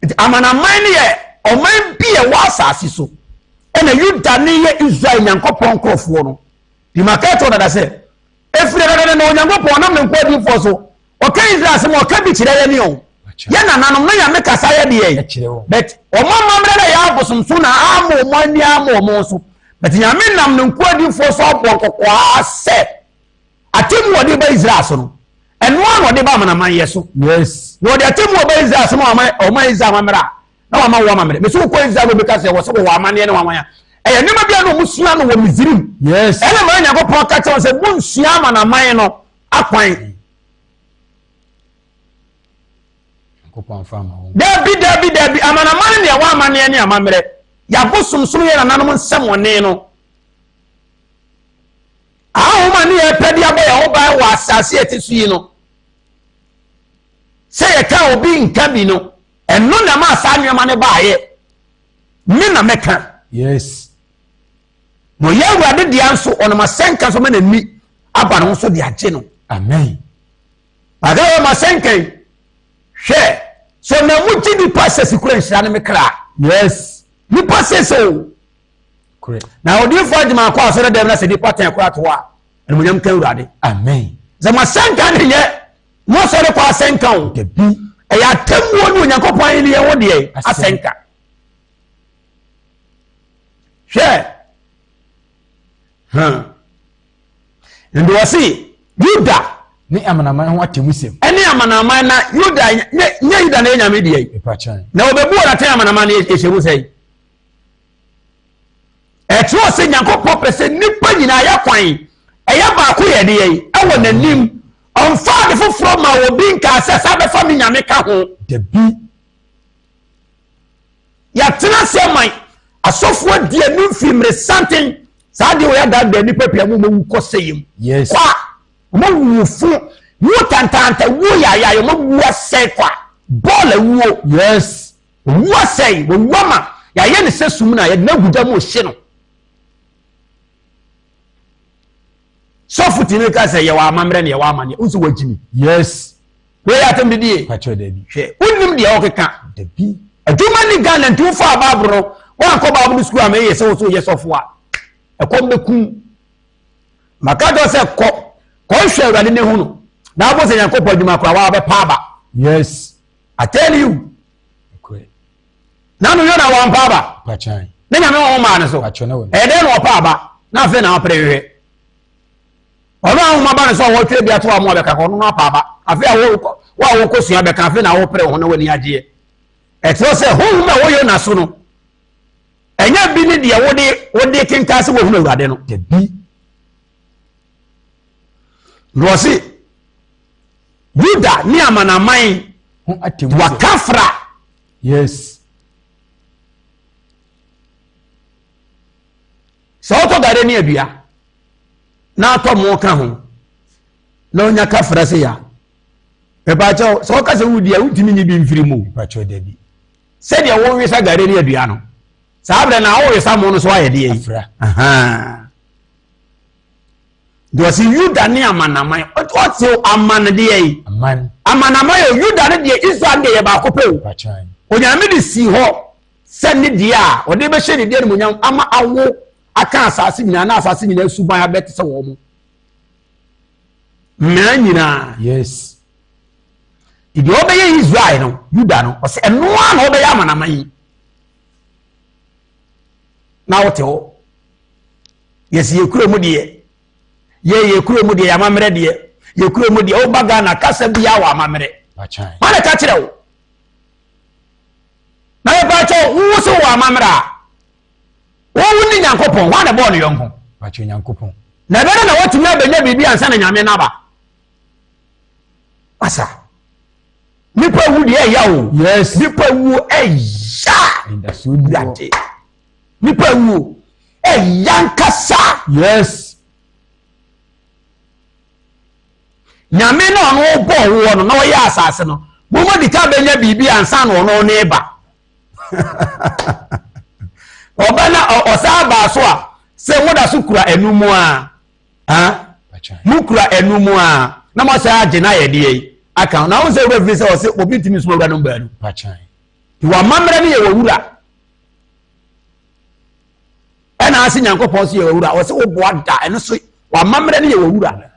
Nti amanaman no yɛ ɔman bi a ɛwɔ asase so. Ɛna Yuda ne yɛ Israel Nyankopɔn nkurɔfoɔ no. Nti maka ɛtɔ dada sɛ, ɛfiri dada na Onyankopɔn nam ne nkoa adiyifoɔ so ɔka Israel asɛm ɔka bi kyerɛ yɛne o. Yɛ nananom na Nyame kasa yɛ deɛ. But wɔn amammerɛ na yɛ abosomso na ama wɔn ani ama wɔn so. But Nyame nam ne nkoa adiyifoɔ so abɔ nkɔkɔaa sɛ atemmu wɔde ba Israel so no, ɛno ara na ɔde ba amanaman yɛ so. Yes. Na ɔde atemmu ɔba Israel so na ɔma ɔma Israel amammerɛ a na wama wɔ amammerɛ. Mesi wokɔ Israel na obi ka sɛ wɔ sɛ wɔwɔ amanneɛ ne wɔn aman a ɛyɛ nneɛma bi a na wɔn sua no wɔ Misrim. Yes. Ɛna maa Nyankopɔn ka kyerɛ wɔn sɛ monsua amanaman no akwan. Dabi dabi dabi amanaman ne ɛwɔ amanneɛ ne amammerɛ. Yɛabosomsom yɛ nananom nsɛmɔne no. Ahoma ne yɛpɛ de abɔ yɛn ho ban wɔ asase a ɛte so yi no, sɛ yɛka obi nka bi no, ɛno na ɛma saa nneɛma no baayɛ. Me na mɛka. Yes. Na ɔyɛ awurade dea nso, ɔnam asɛnka so ma n'ani aba ne ho so de agye no. Amen. Ade wɔ ma asɛnka yi. Hwɛ, sɛ ɔnam mu gye nipa sɛ sikura nhyira ne me kra. Yes. Nipa sɛ sɛ o. Na odiyifoɔ agyema akɔ asɔre dɛm na sɛ nipa tɛn kora to a, animuonyam ka Awurade. Amen. Sɛ mo asɛnka ne nyɛ mo asɔre kɔ asɛnka o. Dabi. Ɛyɛ atemmuo ne Onyankopɔn ahenni ho deɛ asɛnka. Hwɛ. Hmm. Nti wɔse Yuda. Ne amanaman ho atemmusɛm. Ɛne amanaman na Yuda nyɛ Yuda na ɛyɛ nyame deɛ yi. Na wɔbɛbu wɔn atɛn amanaman no ɛhyɛ mu sɛ. Ɛkyerɛ sɛ Nyankopɔn pɛ sɛ nnipa nyinaa yɛ kwan ɛyɛ baako yɛ deɛ ɛwɔ n'anim. Ɔmfa ade foforɔ ma obi nkaa sɛ saa bɛfa me nyame ka ho. Dabi. Yɛatena ase ama asɔfoɔ adi anim firi mmere santen. Saa deɛ wɔyɛ adaadaa nnipa pii a wɔn wu kɔ sɛ yam. Yes. Kwa wɔn wu fo wuo tantaanta wuo yaayaaya wɔn wu asɛe kwa bɔɔl awuo. Yes. Owu asɛe, wawu ama yɛayɛ no sɛ sum na yɛde no agu gya mu hye no. Sɔfo tumi ka sɛ yɛwɔ amammerɛ na yɛwɔ amanneɛ, wo nso wagyi mi. Yes. Wei yɛ atam didie. Pakyɛ dabi. Hwɛ, wonnim deɛ ɔkeka. Dabi. Adwuma ni Ghana nti wofa Bible no, woankɔ Bible sukuu ama ɛyɛ sɛ wo so woyɛ sɔfo a, ɛkɔm bɛkum. Maka kyerɛ sɛ kɔ, kɔhwɛ Awurade ne hu no. Na wobɔ sɛ Nyankopɔn adwuma koraa waa bɛpa aba. Yes. I tell you. Na no Yona wɔmpa aba. Ne Nyame wɔn maa no so. Ɛyɛ dɛn na ɔpa aba na afei na wapere hwehwɛ. Ɔno a nwoma ba no sɛ ɔwɔtwerɛ bi ato a mo abɛka ɔno no apa aba. Afei a wo a wokɔsua bɛka afei na wopere ho na w'ani agyeɛ. Ɛkyerɛ sɛ honhom a ɛwɔ Yona so no ɛnyɛ bi ne deɛ wode wode kenkan sɛ wɔhunu Awurade no. Dabi. Na ɔse Yuda ne amanaman wakafra. Yes. Sɛ wotɔ gare ne adua na atɔ mo ka ho na onya kafra se ya. Ɛbaakyɛw sɛ wɔka sɛ wodi a wontumi nyi bi mfiri mu. Ɛbaakyɛw dabi. Sɛdeɛ wowesa gare ne adua no saa berɛ na wowesa mo no so ayɛ deɛ yi. Afra. Deɛ ɔsi Yuda ne amanaman ɔte aman deɛ yi. Aman. Amanaman yɛ Yuda ne deɛ Israel deɛ yɛ baako pɛ o. Onyame de si hɔ sɛ ne deɛ a ɔde bɛhyɛ ne deɛ animuonyam ama awo aka asase nyinaa na asase nyinaa suban abɛte sɛ wɔn mo mmaa nyinaa. Yes. Deɛ ɔbɛyɛ Israel no Yuda no ɔsɛ ɛnoa na ɔbɛyɛ amanaman yi na wote hɔ. Yɛsi yɛ kuro mu deɛ yɛ yɛ kuro mu deɛ yɛ amammerɛ deɛ yɛ kuro mu deɛ woba Ghana kasa biara wɔ amammerɛ wọn na ka kyerɛ wo na yɛ pa kyɛw wo so wɔ amammerɛ a wɔn ne Nyankopɔn wɔn na bɔɔ ne yɔnko Nyankopɔn na ɛbɛrɛ na wɔtumi abɛnya biribi ansa na Nyame naba asa nipa wu deɛ ɛya o yes nipa wu ɛya wurade. Nipa wuo ɛya nkasa. Yes. Nyame na ɔno bɔ woɔ no na ɔyɛ asase no. Mo di ka bɛnya biribi ansa na ɔno ne ba. Ɔba na ɔsan baa so a sɛ mo da so kura ɛnu mu a mo kura ɛnu mu a na mo asan agye na ayɛ deɛ yi aka na wɔn sɛ wura firi sɛ ɔsɛ obi ntumi nsoma wura no baanu. Wɔ amammerɛ no yɛ wɔ wura. Ɛna ase Nyankopɔn so yɛ wɔ wura. Ɔsɛ woboa da ɛno so w'amammerɛ no yɛ wɔ wura.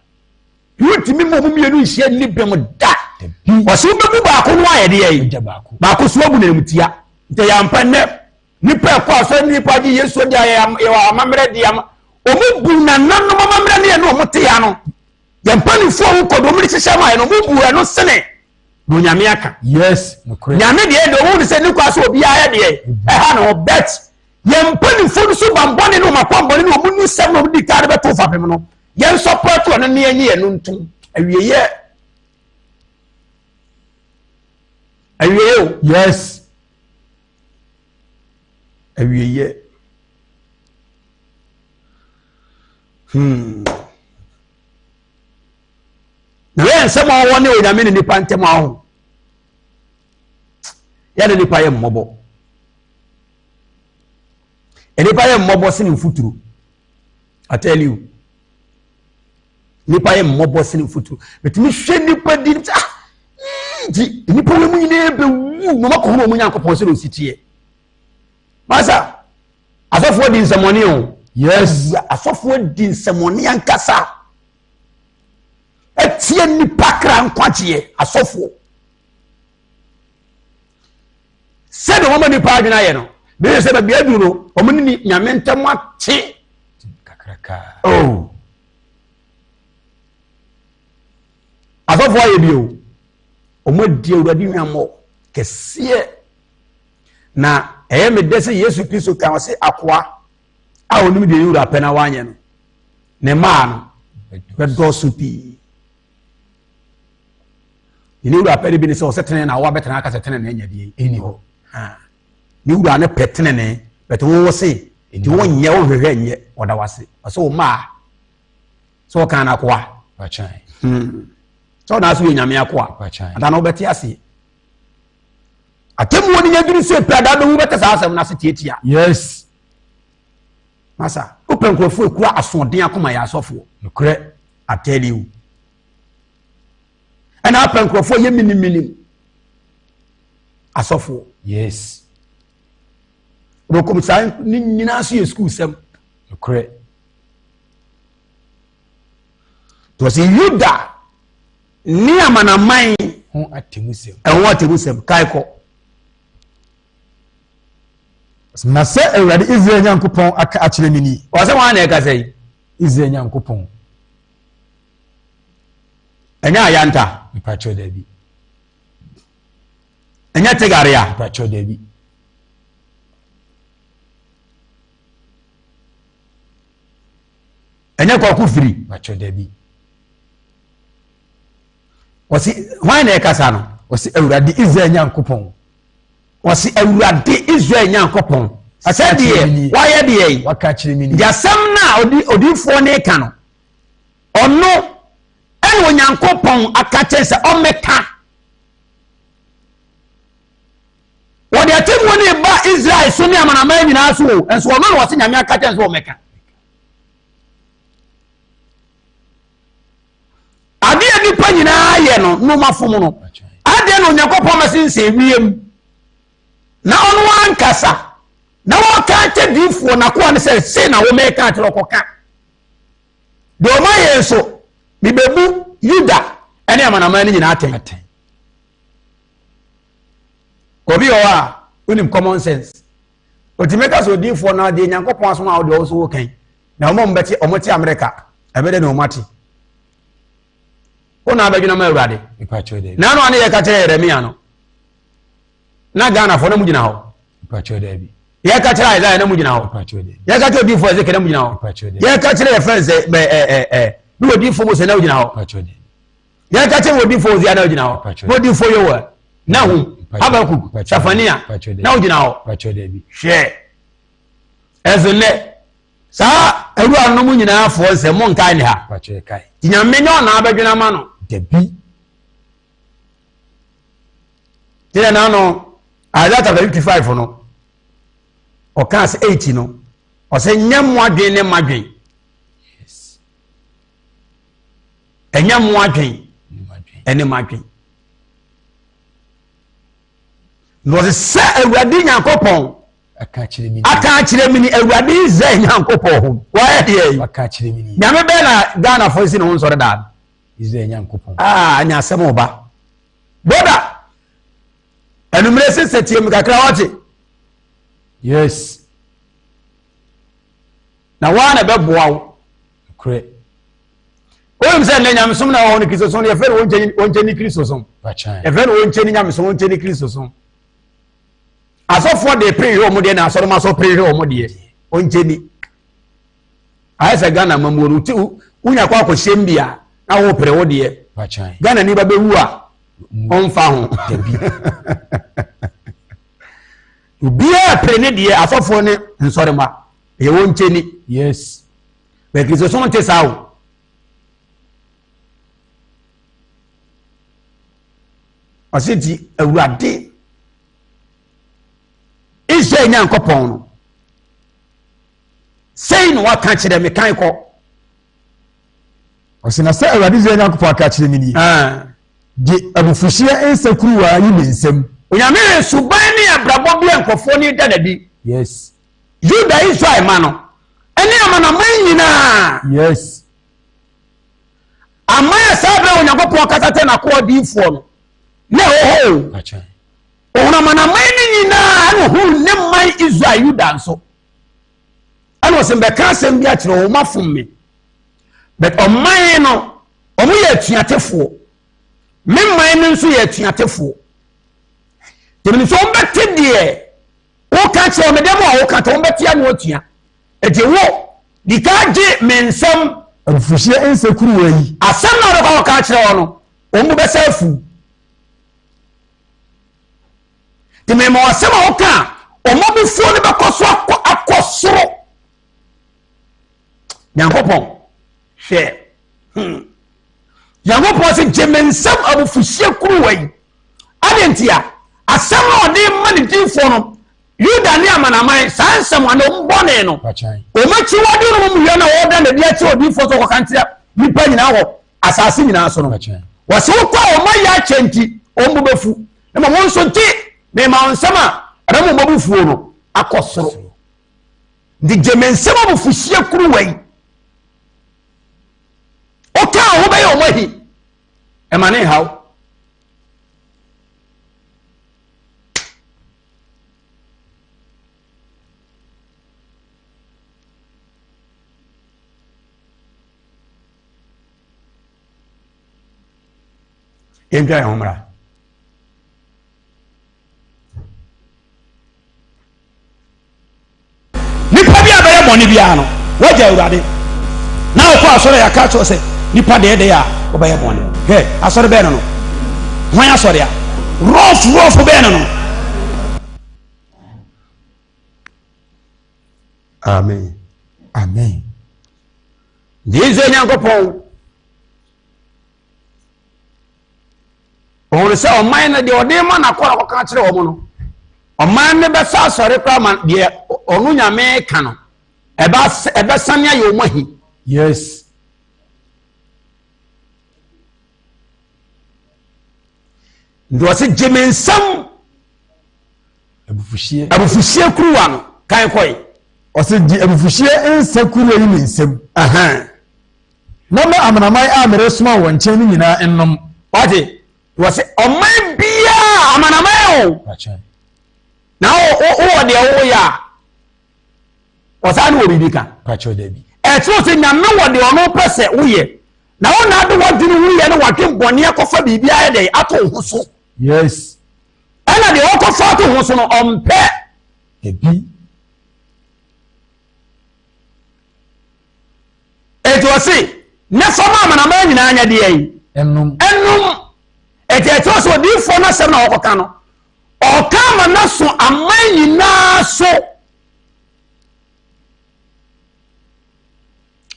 Wontumi ma ɔmo mmienu nhyia nni bem da. Ɔsɛ wobɛbu baako no ayɛ deɛ yi. Baako so abu n'animtia. Nti yɛ ampa nnɛ nipa ɛkɔ asɔre ne nipa gye Yesu de ayɛ yɛ amammerɛ de ama. Ɔmo bu nananom amammerɛ ne ɛno ɔmo te ya no. Yɛn mpanimfoɔ a wokɔ do ɔmo de hyehyɛ ma yɛ no ɔmo bu ɛno sene na onyame aka. Yes, nokorɛ. Nyame deɛ deɛ ɔmo ne sɛ ne kwa so obiara yɛ deɛ ɛha na ɔbɛt. Yɛn mpanimfoɔ no so bambɔne ne ɔmo akɔmbɔne ne ɔmo ni sɛm na ɔmo di kaa de bɛto fapem no. Yɛn sɔpɔto ɔno ne yɛn nye yɛn no ntom. Awieyɛ. Awieyɛ o. Yes. Awieyɛ. Hmm. Na yɛ nsɛm a ɔwɔ ne onyame ne nipa ntɛm aho. Yɛ ne nipa yɛ mmɔbɔ. Nipa yɛ mmɔbɔ sene mfuturo. I tell you. Nipa yɛ mmɔbɔ sene mfuturo. Metumi hwɛ nipa di ah nti nipa wɔ mu nyinaa bɛwu na ɔmakɔhunu ɔmo Nyankopɔn sɛ ɔsi teɛ. Masa, asɔfoɔ di nsɛmɔne o. Yes. Asɔfoɔ di nsɛmɔne ankasa. Ɛtie nipa kra nkwagyeɛ asɔfoɔ. Sɛdeɛ wɔma nipa adwene ayɛ no, bɛyɛ sɛ baabi aduru no, wɔn ne nyame ntam ate. Kakraka. Oh. Asɔfoɔ ayɛ bi o. Wɔn adi awurade hwammɔ kɛseɛ. Na ɛyɛ me dɛ sɛ Yesu Kristo ka ɔse akoa a onim deɛ ne wura pɛ na wanyɛ no ne mmaa no bɛdɔɔso pii. Ne wura pɛ no bi ne sɛ ɔsɛ tene na wabɛtena aka sɛ tene na ɛnyɛ deɛ ɛni hɔ. Ne wura no pɛ tene ne bɛte wo se nti wonyɛ wonhwehwɛ nyɛ ɔda wase ɔsɛ wo mmaa sɛ ɔka no akoa sɛ ɔna ase yɛ nyame akoa ada na wobɛte aseɛ Atemmuo no nya duru sɛ pɛ daa bɛwu bɛte saa asɛm no ase tiatia. Yes. Masa, wopɛ nkurɔfoɔ ekura asoɔden akoma yɛ asɔfoɔ. Nokorɛ. I tell you. Ɛna apɛ nkurɔfoɔ yɛ miniminim asɔfoɔ. Yes. Wɔkɔm saa ne nyinaa so yɛ sukuu sɛm. Nokorɛ. Tɔsi Yuda. Ne amanaman. Ho atemmusɛm. Ɛho atemmusɛm. Kae kɔ. Na sɛ Awurade Israel Nyankopɔn aka akyerɛ me ni. Ɔsɛ wɔn na ɛkasa yi. Israel Nyankopɔn. Ɛnyɛ ayanta. Mpakyɛw dabi. Ɛnyɛ tegarea. Mpakyɛw dabi. Ɛnyɛ kwaku firi. Mpakyɛw dabi. Ɔsi hwan na ɛkasa no. Ɔsi Awurade Israel Nyankopɔn. Ɔsi Awurade Israel Nyankopɔn. Sɛdeɛ wayɛ deɛ yi. Waka akyerɛ mi ni. Deɛ asɛm no a odi odiifoɔ no ka no, ɔno ɛna Onyankopɔn aka kyerɛ sɛ ɔmmɛka. Wɔde atemmuo no ba Israel so ne amanaman nyinaa so o, nso ɔno na ɔsi Nyame aka kyerɛ sɛ ɔmmɛka. Adeɛ a nnipa nyinaa yɛ no noma fom no, adeɛ na Onyankopɔn bɛsensɛn wiem na ɔno ankasa na wɔka akyɛ diifoɔ n'akoa no sɛ sei na wɔmɛka akyerɛ ɔkɔka deɛ ɔma yɛ nso mebɛbu Yuda ne amanaman no nyinaa atɛn. Obi wɔ hɔ a wonim common sense otumi ka sɛ odiifoɔ no adeɛ Nyankopɔn asoma a wodeɛ ɔwo so wokan na wɔn a wɔbɛte wɔn te Amerika ɛbɛdɛ na wɔn ate wo na abɛdwena ma awurade na ano ane yɛka kyerɛ Yeremia no na Ghanafoɔ na mu gyina hɔ yɛka kyerɛ Isaiah na mu gyina hɔ yɛka kyerɛ odiifoɔ Ezekiel na mu gyina hɔ yɛka kyerɛ yɛfrɛ sɛ ɛ ɛ ɛ ne odiifoɔ Mose na gyina hɔ yɛka kyerɛ odiifoɔ Hosea na gyina hɔ ne odiifoɔ Yoel Nahum Habakuk Sefania na gyina hɔ hwɛ ɛso nnɛ saa awura no mu nyinaa foɔ nsɛ mo nkae ne ha nti nyame nyɛ ɔna abɛdwene ama no dabi nti na no Isaiah chapter 55 no ɔkaa sɛ 8 no ɔsɛ nyɛ mo adwen ne madwen ɛnyɛ mo adwen ɛne madwen na ɔsɛ sɛ awurade nyankopɔn aka akyerɛ me ni awurade israel nyankopɔn ho wayɛ deɛ yi nyame bɛɛ na ghanafoɔ si ne ho nsɔre daa israel nyankopɔn aa anya asɛm ɔba broda anumere sɛ tie mu kakra wate yes na waa na ɛbɛboa wo korɛ wonim sɛ nnɛ nyamesom na ɛwɔ hɔ no kristosom no yɛfrɛ no wɔnkyɛ ne kristosom yɛfrɛ no wɔnkyɛ ne nyamesom wɔnkyɛ ne kristosom asɔfoɔ de pere hwɛ wɔn deɛ na asɔrɔma sɔ pere hwɛ wɔn deɛ wɔnkyɛ ni ayɛ sɛ ghana mamuo no ti wonya kɔ akɔhyɛm bi a na wɔpere wo deɛ ghana ni ba bɛwu a ɔmfa ho obiara pere ne deɛ asɔfoɔ ne nsɔrema ɛyɛ wɔnkyɛ ni yes bɛ kristosom nte saa o ɔse nti awurade israel nyankopɔn no sei na waka kyerɛ me kan kɔ ɔse na sɛ awurade israel nyankopɔn aka kyerɛ me nie gye abufuhyeɛ nsa kuruwa yi me nsam onyame yɛ suban ne abrabɔ bi a nkurɔfoɔ ne da n'adi yes yuda israel ma no ɛne amanaman nyinaa yes aman a saa berɛ onyankopɔn kasa kyɛ n'akoa diifoɔ no na ɛwɔ hɔ o ɔhunu amanaman no nyinaa ɛna ɔhunu ne man israel yuda nso ɛna ɔsɛ mbɛka asɛm bi akyerɛ wɔn afom me but ɔman no wɔn yɛ atuatefoɔ me man no nso yɛ atuatefoɔ tẹmini sɛ wɔn bɛte deɛ woka kyerɛ wɔn dɛm a woka kyerɛ wɔn bɛte ano atua eti wo di ka gye me nsɛm. Abufuhyeɛ nsa kuruwa yi. Asɛm na wɔbɛkɔ akɔka akyerɛ wɔn no wɔn bo bɛsɛ afu te mema asɛm a woka a wɔn abufuo no bɛkɔ so akɔ akɔ soro nyankopɔn hwɛ hmm. Nyankopɔn sɛ gye me nsam abufuhyeɛ kuruwa yi. Adɛn ntia? Asɛm a ɔde ma ne diifoɔ no, Yuda ne amanaman, saa nsɛm ana wɔn bɔne no, wɔn akyiwade no mu yɛ na wɔda n'adi akyerɛ odiifoɔ sɛ ɔkɔka nkyerɛ nnipa nyinaa wɔ asase nyinaa so no. Wɔsɛ wokɔ a wɔn ayɛ akyɛ nti, wɔn bo bɛfu. Na mmom wo nso gye mema wo nsɛm a ɛbɛma wɔn abufuo no akɔ soro. Nti gye me nsɛm abufuhyeɛ kuruwa yi. Woka a wobɛyɛ wɔn ahi. Ɛma ne nhaw. Yɛntwa yɛn ho mmra. Nipa bi a bɛyɛ bɔne biara no, wagya Awurade. Na ɔkɔ asɔre a yɛaka akyerɛ sɛ nipa deɛ deɛ a wɔbɛyɛ bɔne. Hwɛ, asɔre bɛn no no? Hwan asɔre a? Rɔf rɔf bɛn no no? Amen. Amen. Deɛ Israel Nyankopɔn Ɔhunu sɛ ɔman no deɛ ɔde ma n'akɔ na kɔka kyerɛ wɔn no, ɔman no bɛsa asɔre koraa ma deɛ ɔno nyame ka no ɛbɛsane ayɛ wɔn ahi. Yes. Nti ɔse gye me nsam abufuhyeɛ abufuhyeɛ kuruwa no kan kɔe. Ɔse gye abufuhyeɛ nsa kuruwa yi me nsam. Na ma amanaman a meresoma wɔn nkyɛn no nyinaa nnom. Wate? Wɔse ɔman biara amanaman o. Na wowɔ deɛ woyɛ a ɔsaa ne wɔ biribi ka. Ɛkyerɛ sɛ nyame wɔ deɛ ɔno pɛ sɛ woyɛ na wo na ade wadwene ho yɛ ne wadwen bɔne akɔfa biribi ayɛ dɛ ato wo ho so. Yes. Ɛna deɛ wɔkɔfa ato ho so no ɔmpɛ. Ebi. Enti ɔse, ne fam amanaman nyinaa nyɛ deɛ yi? Ɛnom. Ɛnom. Enti ɛkyerɛ sɛ odiyifoɔ no asɛm na ɔkɔka no, ɔka ama no so aman nyinaa so.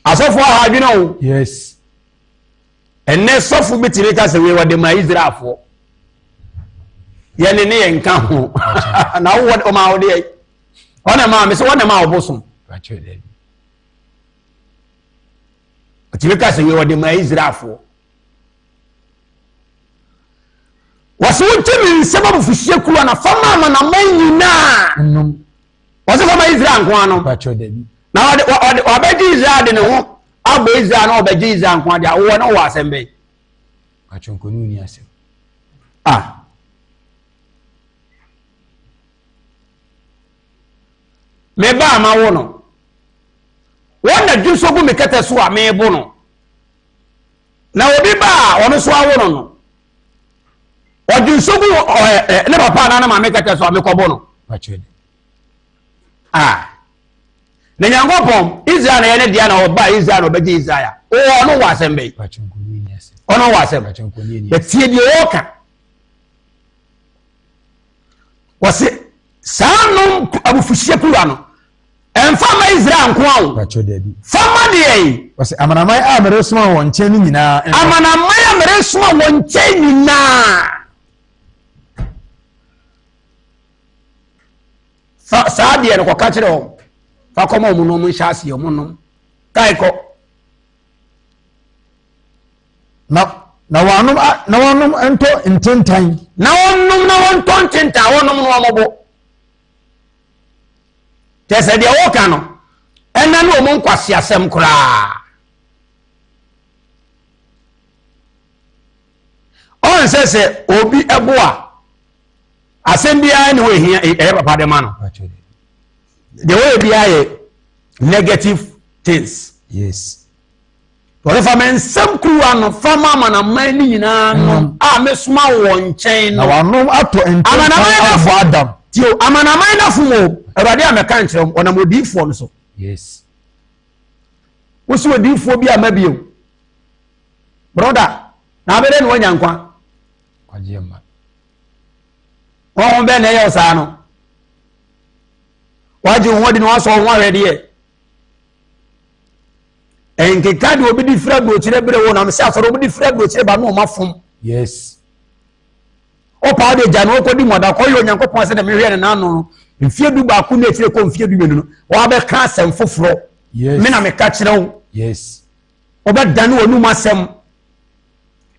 Asɔfoɔ aha adwene o. Yes. Ɛnɛ sɔfo bi tumi ka sɛ wei wɔde ma Israelfoɔ. Yɛne ne yɛn nka ho. Na wowɔ ɔma wo deɛ. Ɔna maa me sɛ wɔna maa ɔbosom. Ɔtumi ka sɛ wei ɔde ma Israelfoɔ. Wɔsɛ wogye me nsɛm abufuhyeɛ kuruwa na fa ma amanaman nyinaa. Wɔsɛ fa ma Israel nko ano. Na ɔde ɔde ɔbɛgye Israel de ne ho abɔ Israel na ɔbɛgye Israel nko adeɛ awowɔ ne wɔ asɛm bɛn. Ah. Me ba a mawo no, wɔn na dwi so gu me kɛtɛ so a mebo no. Na obi ba a ɔno so awo no no, ɔdwi nso gu ɛ ne papa anaa ne maame kɛtɛ so a mekɔbo no. Ah. Na Nyankopɔn, Israel na yɛ ne dea na ɔba Israel na ɔbɛgye Israel a, ɔno wɔ asɛm bɛyi. Ɔno wɔ asɛm. Bɛtie deɛ ɔreka. Wɔse saa nom abufuhyeɛ kuruwa no ɛmfa ma Israel nko a o. Fa ma deɛ yi. Wɔse amanaman a meresoma wɔn nkyɛn no nyinaa. Amanaman a meresoma wɔn nkyɛn nyinaa. Fa saa deɛ no kɔka kyerɛ wɔn. Fa kɔma wɔn nom nhyɛ aseɛ wɔn nom. Kae kɔ. Na na wɔanom a na wɔanom ntɔ ntentan. Na wɔnom na wɔntɔ ntentan wɔnom no wɔn bo. Kyɛ sɛ deɛ wɔka no ɛna ne wɔn nkwaseasɛm koraa. Ɔnsɛ sɛ obi ɛbo a asɛm biara ne hɔ ehia ɛyɛ papa de ma no. Deɛ wɔyɛ biara yɛ negative things. Yes. Wɔde fa me nsam kuruwa no fa ma amanaman no nyinaa no mm. a mesoma wɔn nkyɛn no. Na wɔanom atɔ ntentan abɔ Adam. Tio amanaman no afom o Awurade a mɛka nkyerɛ wɔn ɔnam odiyifoɔ no so. Yes. Wosi odiyifoɔ bi ama bio. Broda na abɛdɛ na wanya nkwa. Kwagye mma. Wɔn ho bɛn na ɛyɛ saa no. Wagye ho adi na wasɔ ho ahwɛ deɛ. Nkeka deɛ obi de firi aburokyire bere wo nam sɛ asɔre obi de firi aburokyire ba na ɔma fom. Yes. Ɔpaa de gya na ɔkɔdi mɔda kɔyɛ Onyankopɔn sɛ dɛm hwɛ ne n'ano no mfie du baako ne akyire kɔ mfie du mmienu no wabɛka asɛm foforɔ. Yes. Me na meka kyerɛ wo. Yes. Ɔbɛdane w'anum asɛm.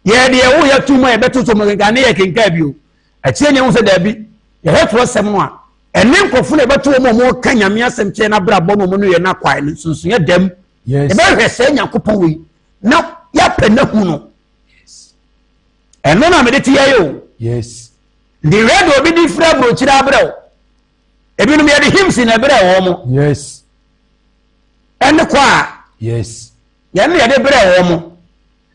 Yɛ deɛ woyɛ to mu a yɛbɛto so mu kenkan ne yɛ kenkan bio. Akyire ne ɛho sɛ daabi yɛhwɛ twerɛsɛm no a ɛne nkurɔfo na ɛbɛto wɔn a wɔka nyame asɛm kyerɛ no abrabɔ no wɔn no yɛ no akwae no nsonsonoeɛ dam yɛbɛhwɛ sɛ nyankopɔn wei na yɛapɛ no hu no. Ɛno na mede te yɛ o. Yes. Nti hwɛ deɛ obi de firi aburokyire abrɛ wo. Ebinom yɛde hymns na ɛbrɛ wɔn mo. Yes. Ɛne kɔ a. Yes. Yɛn na yɛde brɛ wɔn mo.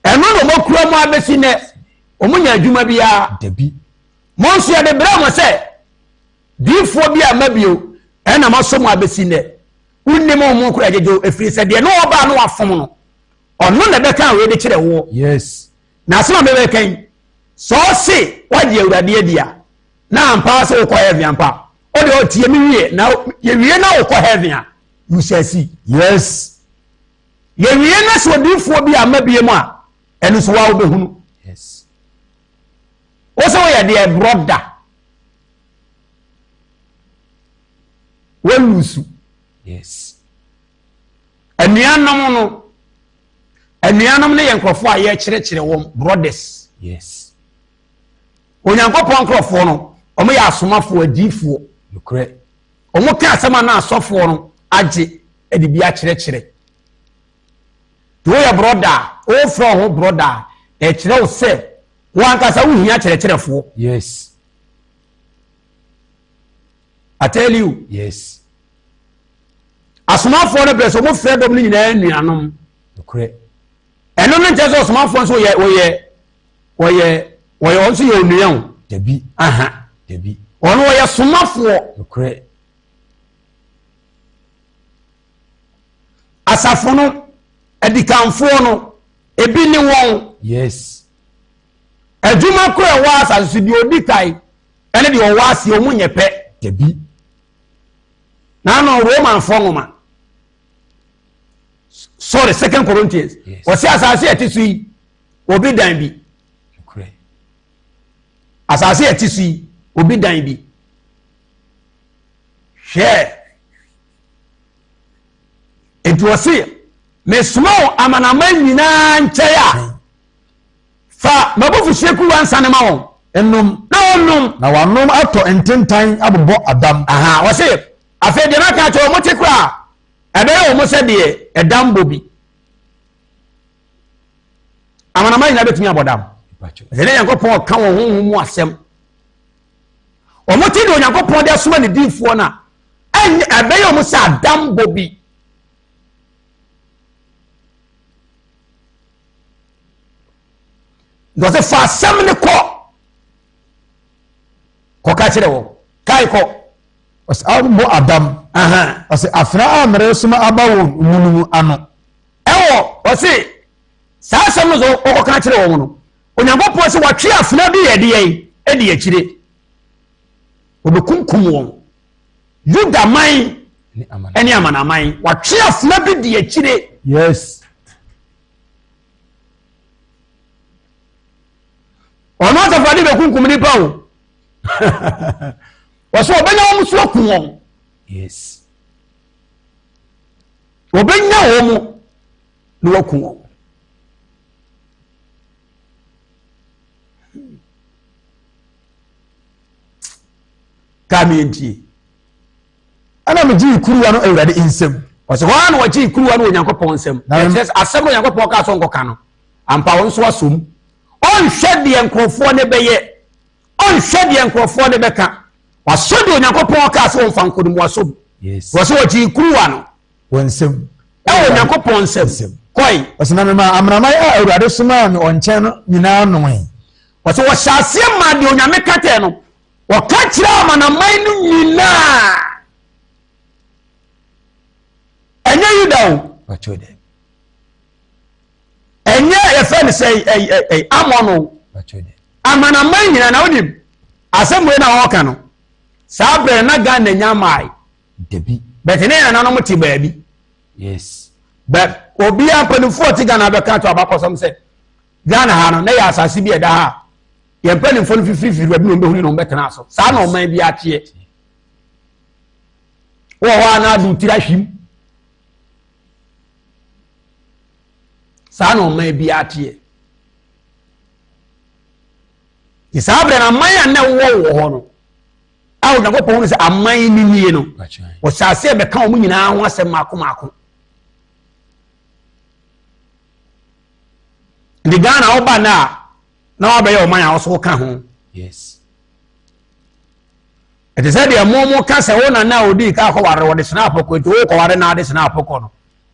Ɛno na wɔn akura mu abɛsi nɛ. Wɔn nya adwuma biara. Dabi. Mo nso yɛde brɛ mo sɛ diifoɔ bi a ma bio ɛna mo asɔ mo abɛsi nɛ. Wonnim wɔn kora gyegye efiri sɛ deɛ ne ɔbaa no wafom no. Ɔno na ɛbɛka wei de kyerɛ woɔ. Yes. Na asɛm a mebɛka yi, sɛ ɔse wagye Awurade adi a, na ampa ara sɛ wokɔ heaven ampa. Ɔde ɔtie me wie na yɛwie na wokɔ heaven a, you shall see. Yes. Yɛwie na sɛ odiifoɔ bi ama bie mu a, ɛno nso waa wobɛhunu. Yes. Wo sɛ woyɛ deɛ brɔda. Walusu. Yes. Anuanom no, anuanom no yɛ nkurɔfoɔ a yɛkyerɛkyerɛ wɔn brothers. Yes. Onyankopɔn nkurɔfoɔ no, wɔn yɛ asomafoɔ, adiifoɔ. Nokorɛ. Wɔn ka asɛm a na asɔfoɔ no agye de bi akyerɛkyerɛ. Nti woyɛ brɔda a, wofrɛ wo ho brɔda a, ɛkyerɛ wo sɛ wo ankasa wohia kyerɛkyerɛfoɔ. Yes. I tell you. Yes. Asomafoɔ no berɛ sɛ wɔn frɛ dɔm no nyinaa nuanom. Nokorɛ. Ɛno no nkyɛn sɛ ɔsomafoɔ nso wɔyɛ wɔyɛ wɔyɛ wɔyɛ wɔn nso yɛ onua o. Dabi. Aha. Dabi. Wɔn wɔyɛ somafoɔ. Nokorɛ. Asafo no adikanfoɔ no ebi ne wɔn. Yes. Adwuma koro ɛwɔ asase so deɛ odi kan ɛne deɛ ɔwɔ aseɛ wɔn nyɛ pɛ. Dabi. N'ano Romanfoɔ nwoma. Sorry, Second Corinthians. Wɔsi asase a ɛte so yi, obi dan bi. Asase a ɛte so yi, obi dan bi. Hwɛ. Nti wɔsi, mesoma wo amanaman nyinaa nkyɛn a. Fa m'abufuhyeɛ kuruwa nsa no ma wɔn. Nnom. Na wɔnnom. Na wɔanom atɔ ntentan abobɔ adam. Aha, wɔse, afei deɛ maka akyerɛ wɔn te koraa, ɛbɛyɛ wɔn sɛ deɛ ɛdam bɔ bi. Amanaman nyinaa bɛtumi abɔ dam. Ɛsɛ ne Nyankopɔn ɔka wɔn honhom mu asɛm. Wɔn te deɛ Onyankopɔn de asoma ne diifoɔ no a, ɛbɛyɛ wɔn sɛ adam bɔ bi. Nti ɔsɛ fa asɛm no kɔ kɔka kyerɛ wɔn kae kɔ. Ɔsɛ abobɔ adam. Ɔsɛ afena a meresoma aba wɔn mu no mu ano. Ɛwɔ ɔse saa asɛm no so ɔkɔka kyerɛ wɔn no Onyankopɔn sɛ watwe afena bi yɛ deɛ ɛdi akyire wɔbɛkunkum wɔn Yuda man ne amanaman watwe afena bi di akyire. Yes. Ɔno asafo ade bɛkunkum nipa o. Wɔsɛ ɔbɛnya wɔn so aku wɔn. Yes. Ɔbɛnya wɔn mu na waku wɔn. Kaa mi ntie. Ɛna megyee kuruwa no Awurade nsam. Ɔsɛ hɔ ara na wɔgyee kuruwa no wɔ Onyankopɔn nsam. Ɛkyerɛ sɛ asɛm no Onyankopɔn kaa sɛ ɔnkɔka no, ampa wɔn nso asom. Ɔnhwɛ deɛ nkurɔfoɔ no bɛyɛ, ɔnhwɛ deɛ nkurɔfoɔ no bɛka. Wasɔ deɛ Onyankopɔn kaa sɛ wɔmfa nkɔ no mu wasom. Wɔsɛ wɔgyee kuruwa no wɔ nsam. Ɛwɔ Onyankopɔn nsam. Kɔe. Ɔsɛ na memaa amanaman a Awurade somaa me wɔn nkyɛn no nyinaa nomee. Ɔsɛ wɔhyɛ aseɛ maa deɛ Onyame ka kyerɛ no. Wɔka kyerɛ amanaman no nyinaa. Ɛnyɛ Yuda o. Ɛnyɛ yɛfrɛ no sɛ Amon o. Amanaman nyinaa na wonim asɛm wei na wɔka no. Saa berɛ na Ghana nya maae. Dabi. Bɛte ne nananom te baabi. Yes. Bɛ obiara mpanimfoɔ te Ghana bɛka to abakɔsɛm sɛ Ghana ha no na yɛ asase bi a ɛda ha a yɛn mpanimfoɔ no fifirifiri baabi na wɔbɛhunu na wɔbɛtena so. Saa na ɔman bi ateɛ. Wɔ hɔ a na ade tiri ahwim. Saa na ɔman bi ateɛ. Nti saa berɛ no aman a na ɛwɔ wɔ hɔ no a Onyankopɔn hunu sɛ aman no nie no, wɔhyɛ aseɛ bɛka wɔn nyinaa ho asɛm mako mako. Nti Ghana woba no a. Na wabɛyɛ ɔman a ɔso ka ho. Yes. Ɛte sɛ deɛ mo mo ka sɛ wo nana a odii ka akɔware wɔde sena apɔkɔ nti wokɔware na ade sena apɔkɔ no.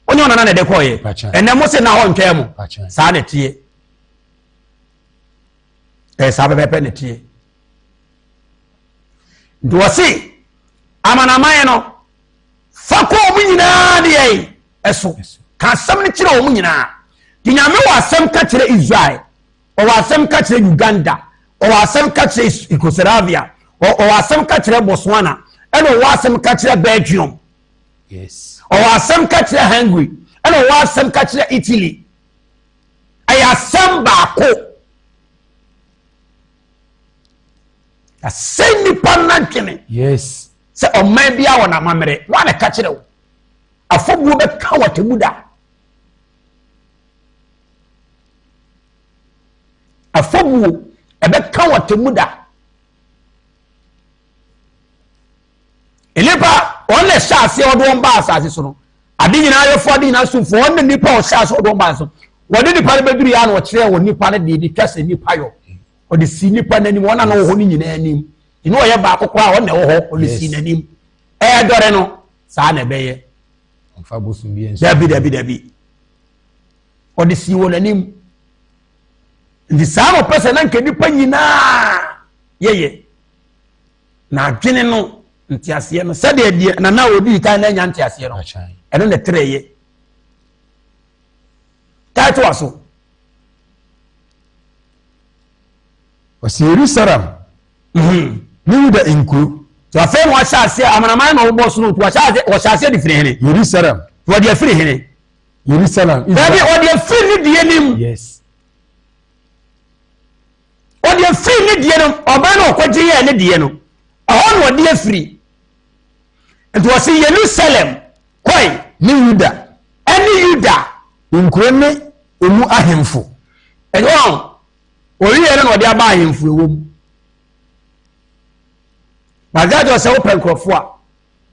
Wonyɛ wo nana na ɛde kɔɔyɛ. Ɛnɛ mo se na hɔ ntwɛn mo. Saa na ɛteɛ. Ɛyɛ saa pɛpɛpɛ na ɛteɛ. Nti wɔse amanaman no fa kɔ wɔn nyinaa deɛ ɛso ka asɛm no kyerɛ wɔn nyinaa. Nti Nyame wɔ asɛm ka kyerɛ Israel, ɔwɔ asɛm ka kyerɛ Uganda, ɔwɔ asɛm ka kyerɛ Yugoslavia, ɔwɔ asɛm ka kyerɛ Botswana, ɛna ɔwɔ asɛm ka kyerɛ Belgium. Yes. Ɔwɔ asɛm ka kyerɛ Hungary, ɛna ɔwɔ asɛm ka kyerɛ Italy. Ɛyɛ asɛm baako. Asɛ nnipa n'adwene. Yes. Sɛ ɔman bi a wɔ n'amammerɛ, wɔn a na ɛka kyerɛ wo. Afɔbuo bɛka wɔ atemmu da. Afɔbuo ɛbɛka wɔ atemmu da. Nnipa wɔn na ɛhyɛ aseɛ wɔde wɔn ba asase so no. Ade nyinaa yɛfo ade nyinaa somfo wɔn na nnipa a ɔhyɛ aseɛ wɔde wɔn ba so. Wɔde nnipa no bɛduru yɛ ano ɔkyerɛ wɔn nnipa no deɛ de twa sɛ nnipa yɔ. Ɔde si nnipa n'anim wɔn a na wɔ hɔ no nyinaa anim. Ɛne ɔyɛ baako koraa wɔn na ɛwɔ hɔ ɔde si n'anim. Ɛɛdɔre no saa na ɛbɛyɛ. Ɔmfa bosom bi nso. Dabi dabi dabi. Ɔde sii wɔn anim. Nti saa na ɔpɛ sɛ na nka nnipa nyinaa yɛyɛ. Na adwene no nteaseɛ no sɛdeɛ deɛ nana a ɔdii kan na anya nteaseɛ no ɛno na ɛtrɛ yɛ. Tae to aso. Ɔsi Yerusalem Mhm. Ne Yuda nkuro. Nti afei na wɔahyɛ aseɛ amanaman na wɔbɔ so no nti wɔahyɛ aseɛ wɔhyɛ aseɛ de firi hene. Yerusalem. Wɔde afiri hene. Yerusalem. Dabi wɔde afiri ne deɛ nim. Yes. Wɔde afiri ne deɛ no ɔbɛn na ɔkɔgye yɛ ne deɛ no ɛhɔ na wɔde afiri. Nti wɔsi Yerusalem kɔe. Ne Yuda. Ɛne Yuda. Nkuro ne emu ahemfo. Ɛnyɛ wɔn. Wɔwieɛ no na ɔde aba ahemfo ɛwɔ mu. Maka kyerɛ sɛ wopɛ nkurɔfoɔ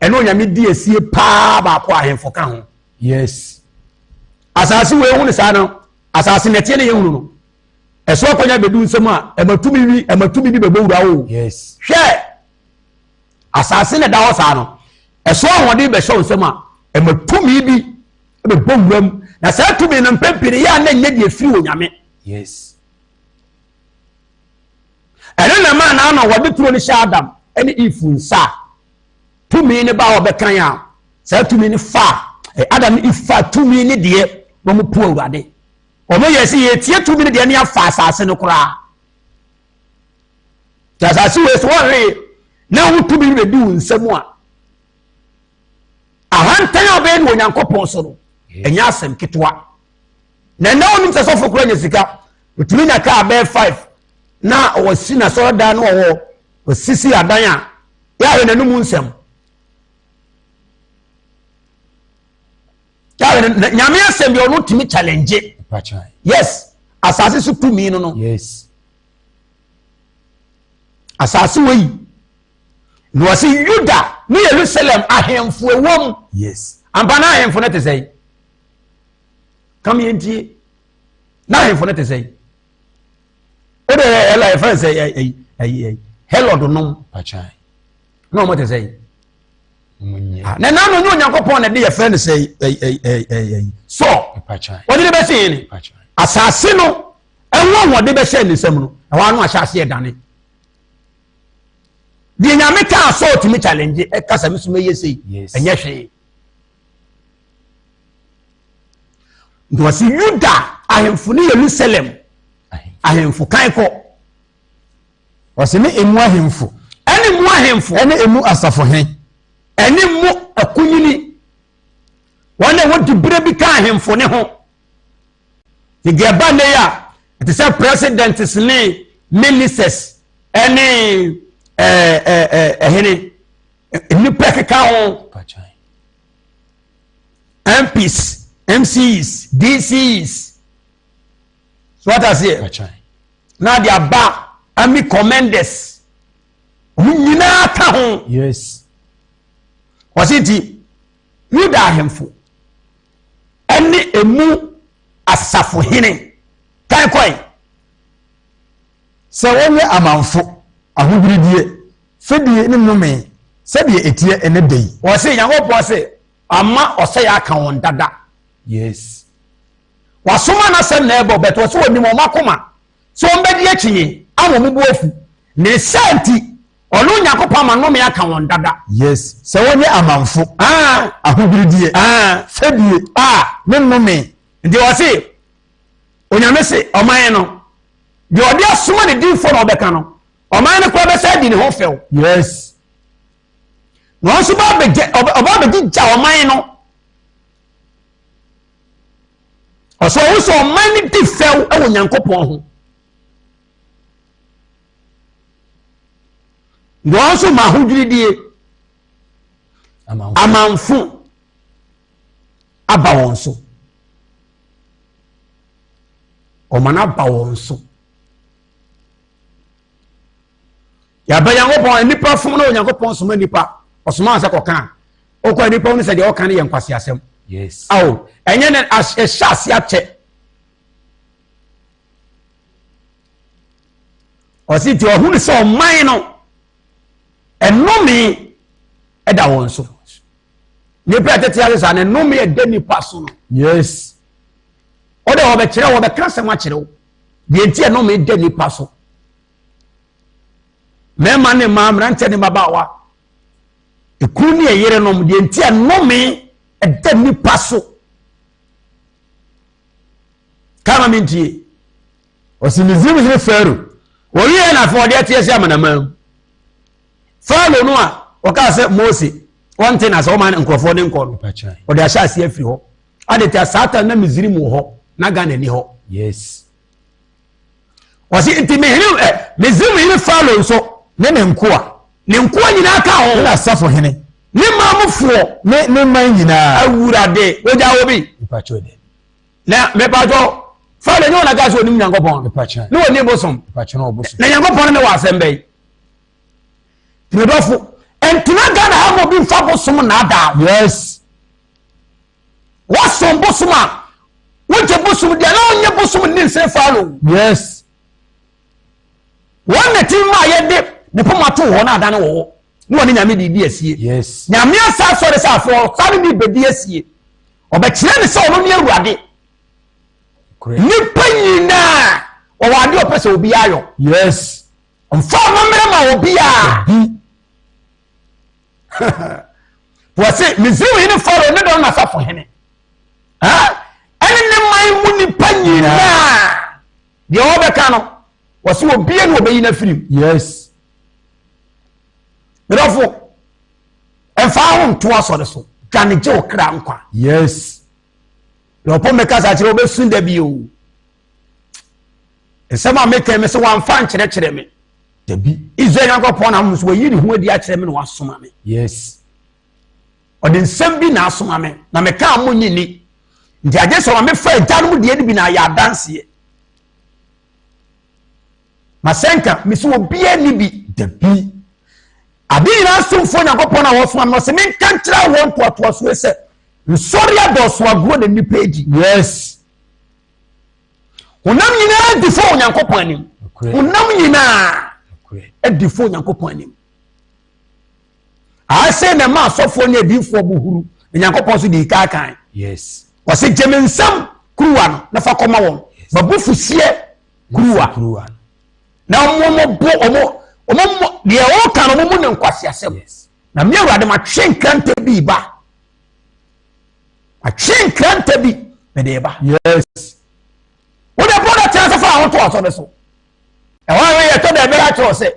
a ɛne onyame di asie paa baako ahemfo ka ho. Yes. Asase wei hunu saa no, asase nɛteɛ ne yɛhunu no. Ɛso akɔnya bɛdu nsɛm a ɛma tumi bi ɛma tumi bi bɛbɔ wura wo. Yes. Hwɛ asase na ɛda hɔ saa no, ɛso ahoɔden bɛhyɛ wo nsɛm a ɛma tumi bi bɛbɔ wura mu. Na saa tumi no mpɛn pii no yɛ a na nyɛ deɛ firi onyame. Yes. Ɛno na ɛmaa n'ano wɔde turo no hyɛ Adam ne Eve nsa a tumi no ba a wɔbɛkan a saa tumi no fa Adam ne Eve fa tumi no deɛ na wɔn po Awurade. Wɔn yɛ sɛ yɛtie tumi no deɛ ne afa asase no koraa. Te asase wei so wɔhwee na wo tumi no bɛdi wo nsam a ahantan a wɔbɛyɛ no Onyankopɔn so no ɛnyɛ asɛm ketewa. Na ɛnɛ wonim sɛ sɔfo koraa nya sika otumi nya kaa bɛyɛ five na ɔsi n'asɔredan no ɔwɔ osisi adan a yɛahwɛ n'anum nsɛm yɛahwɛ nyame asɛm bi ɔno tumi challenge yes asase so tumi no no yes asase wɔ yi na wɔsi yuda ne yerusalem ahemfo ɛwɔ mu yes ampa na ahemfo no te sɛ yi kam yɛn tie na ahemfo no te sɛ o de ɛla ɛfɛn sɛ ɛyi ɛyi ɛyi hɛlɔd nom na wɔn te sɛ ah, na nanu nye onyankopɔn na ɛde yɛfrɛ no sɛ ɛyi ɛyi ɛyi ɛyi sɔ wɔde ne bɛsi yɛn ni asase no ɛho ahoɔden bɛhyɛ ne nsam no ɛhɔ ano ahyɛ aseɛ dane deɛ nyame kaa sɛ ɔtumi challenge ɛkasa mi so mɛyɛ sei ɛnyɛ hwee. Nti wɔsi Yuda ahemfo ne Yerusalem ahemfo kan kɔ. Wɔsi ne emu ahemfo. Ɛne mu ahemfo. Ɛne emu asafohe. Ɛne mu akunyini. Wɔn a wɔdi bere bi ka ahemfo ne ho. Te deɛ ɛba nnɛ yi a, ɛte sɛ presidents ne ministers ɛne ɛɛ ɛɛ ɛhene nnipa keka ho. MPs, MCs, DCs. So what I say? Na de aba army commanders. Wɔn nyinaa ka ho. Yes. Wɔsi nti Yuda ahemfo ɛne emu asafohene kan kɔe. Sɛ wɔnyɛ amamfo, ahodwiridie, fɛdie ne nnome, sɛdeɛ ɛteɛ ɛnnɛ da yi. Wɔse, Nyankopɔn se, ama ɔsɛeɛ aka wɔn dada. Yes. Wasoma n'asɛm na ɛbɔ, but wɔse wɔnim wɔn akoma sɛ wɔn bɛdi akyinye ama wɔn bo afu. Ne saa nti, ɔno Nyankopɔn ama nnome aka wɔn dada. Yes. Sɛ wɔnyɛ amamfo, Ah. ahodwiridie, Ah. fɛdie, Ah. ne nnome. Nti wɔse, Onyame se, ɔman no, deɛ ɔde asoma ne diifoɔ na ɔbɛka no, ɔman no koraa bɛsɛ adi ne ho fɛw. Yes. Na ɔno nso ba abɛgye ɔba abɛgyigya ɔman no. Ɔsɛ ɔho sɛ ɔman no di fɛw wɔ Nyankopɔn ho. Na ɔno nso ma ahodwiridie amanfo aba wɔn so. Ɔma no aba wɔn so. Yɛaba Nyankopɔn, nnipa fom na Onyankopɔn soma nnipa, ɔsoma sɛ kɔka a, wokɔ nnipa hunu sɛ deɛ ɔka no yɛ nkwaseasɛm. Yes. Awo, ɛnyɛ ne ɛhyɛ ase akyɛ. Ɔsi nti ɔhunu sɛ ɔman no ɛnome ɛda wɔn so. Nnipa ɛtete ase saa no ɛnome ɛda nipa so no. Yes. Ɔde wɔbɛkyerɛ wɔbɛka asɛm akyerɛ wo. Deɛ nti ɛnome da nipa so. Mmarima ne mmaa, mmeranteɛ ne mmabaawa, ekunu ne ɛyerenom, deɛ nti ɛnome ɛda nipa so. Kama mi ntie. Ɔsi Misraim hene Farao. Wɔwie na afei ɔde ateɛ sɛ amanaman mu. Farao no a ɔkaa sɛ Mose wɔnte na sɛ ɔma nkurɔfoɔ ne nkɔ no, ɔde ahyɛ aseɛ afiri hɔ. Ade te saa ta na Misraim wɔ hɔ na Ghana ni hɔ. Yes. Ɔsi nti me hene ɛ Misraim hene Farao nso. Ne ne nkoa. Ne nkoa nyinaa ka ho. Ne n'asafo hene. Ne maamufoɔ. Ne ne man nyinaa. Awurade wogya wɔ bi. Mepatwɔ dɛ. Na mepatwɔ Farao nyɛ wɔn aka sɛ onim Nyankopɔn. Mepatwɔ. Ne wɔn ni bosom. Mepatwɔ na ɔbosom. Na Nyankopɔn ne wɔ asɛm bɛyi. Medɔfo ntena Ghana ha ma obi nfa bosom naadaa. Yes. Wɔsom bosom a wogye bosom di a na wonyɛ bosom nni nsɛn Farao. Yes. Wɔn na ti ma yɛde ne poma to hɔ na adane wɔ hɔ ne wɔne nyame de di asie. Yes. Nyame asa asɔre sɛ afei ɔsane ne bɛdi asie. Ɔbɛkyerɛ ne sɛ ɔno ne awurade. Nipa nyinaa ɔwɔ adeɛ ɔpɛ sɛ obiara yɔ. Yes. Mfa amammerɛ ma obiara. Wɔse Misraim hene Farao ne dɔm n'asafo hene ɛne ne man mu nipa nyinaa deɛ wɔbɛka no wɔse obie ne wɔbɛyi no afiri mu. Yes. Medɔfo ɛmfa ho nto asɔre so dwane gye wo kra nkwa. Yes. Na ɔpɔ mɛka sa kyerɛ wobɛsu da bi o. Nsɛm a meka me sɛ wɔamfa nkyerɛkyerɛ me. Dabi. Israel Nyankopɔn na nso wayi ne ho adi akyerɛ me na wasoma me. Yes. Ɔde nsɛm bi na asoma me na meka mo nyi ni. Nti agye sɛ ɔma mefa agyanom deɛ no bi na ayɛ adanseɛ. Masɛnka mesi obiara ni bi. Dabi. Ade nyinaa somfoɔ Nyankopɔn a wɔsoma me no ɔsɛ menka nkyerɛ wɔn ntoatoasoɔ sɛ nsɔre adɔɔso agorɔ na nnipa adi. Yes. Honam nyinaa di fɔ Onyankopɔn anim. Honam nyinaa di fɔ Onyankopɔn anim. Ase na ɛma asɔfoɔ ne adiifoɔ bo huru. Onyankopɔn nso dii kaa kan. Yes. Wɔsi gye me nsam kuruwa no na fa kɔma wɔn. Babufuhyeɛ kuruwa. Na wɔn mo bo wɔn wɔn mo deɛ ɔka no wɔn mu ne nkwasiasɛm. Na mi awurade ma twe nkrantɛ bi ba. Atwe nkrantɛ bi mede ba. Yes. Wode brɔda tena sɛ fa ho to asɔre so. Ɛhɔ a yɛ tɔ da ɛbɛyɛ akyerɛ sɛ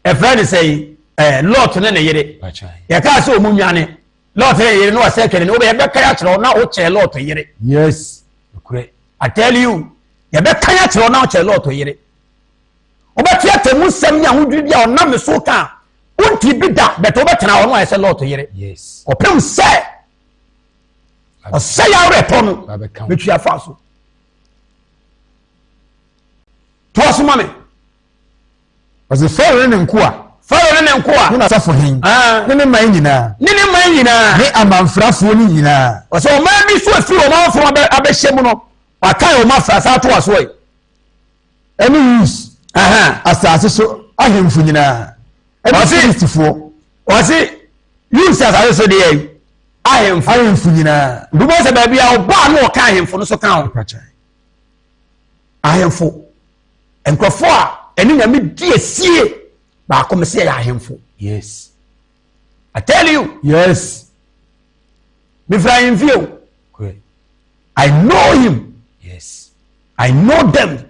ɛfrɛ ne sɛ yi ɛɛ Lot ne ne yere. Yɛkaa sɛ ɔmu nwane. Lot ne ne yere na wɔsɛ twɛne ne wobɛ yɛbɛka akyerɛ na wokyɛ Lot yere. Yes. I tell you yɛbɛka akyerɛ na wokyɛ Lot yere. Wobɛte atemmu nsɛm ne ahodwiri bi a ɔnam ne so ka a, wonti bi da, bɛtɛ wobɛtena hɔ no ayɛ sɛ Lot yere. Yes. Kɔpem sɛ ɔsɛ yɛ awerɛtɔ no bɛtwi afa so. Toa so ma me. Ɔsɛ Farao ne ne nkoa. Farao ne ne nkoa. Ne n'asafo hen. Ah. Ne ne man nyinaa. Ne ne man nyinaa. Ne amanfrafoɔ no nyinaa. Ɔsɛ ɔman bi so afiri ɔmanfo abɛhyɛ mu no, wakae ɔma afra saa toa so yi. Ɛne Us asase so ahemfo nyinaa. Ɛne Filistifoɔ. Ɔse Us asase so deɛ ahemfo. Ahemfo nyinaa. Bíbélì sɛ baabi a ɔbɔ a na ɔka ahemfo no so ka ho. Ahemfo. Nkurɔfoɔ a ɛne Nyame di asie baako mese yɛ ahemfo. Yes. I tell you. Yes. Mefiri ahemfie o. I know him. Yes. I know them.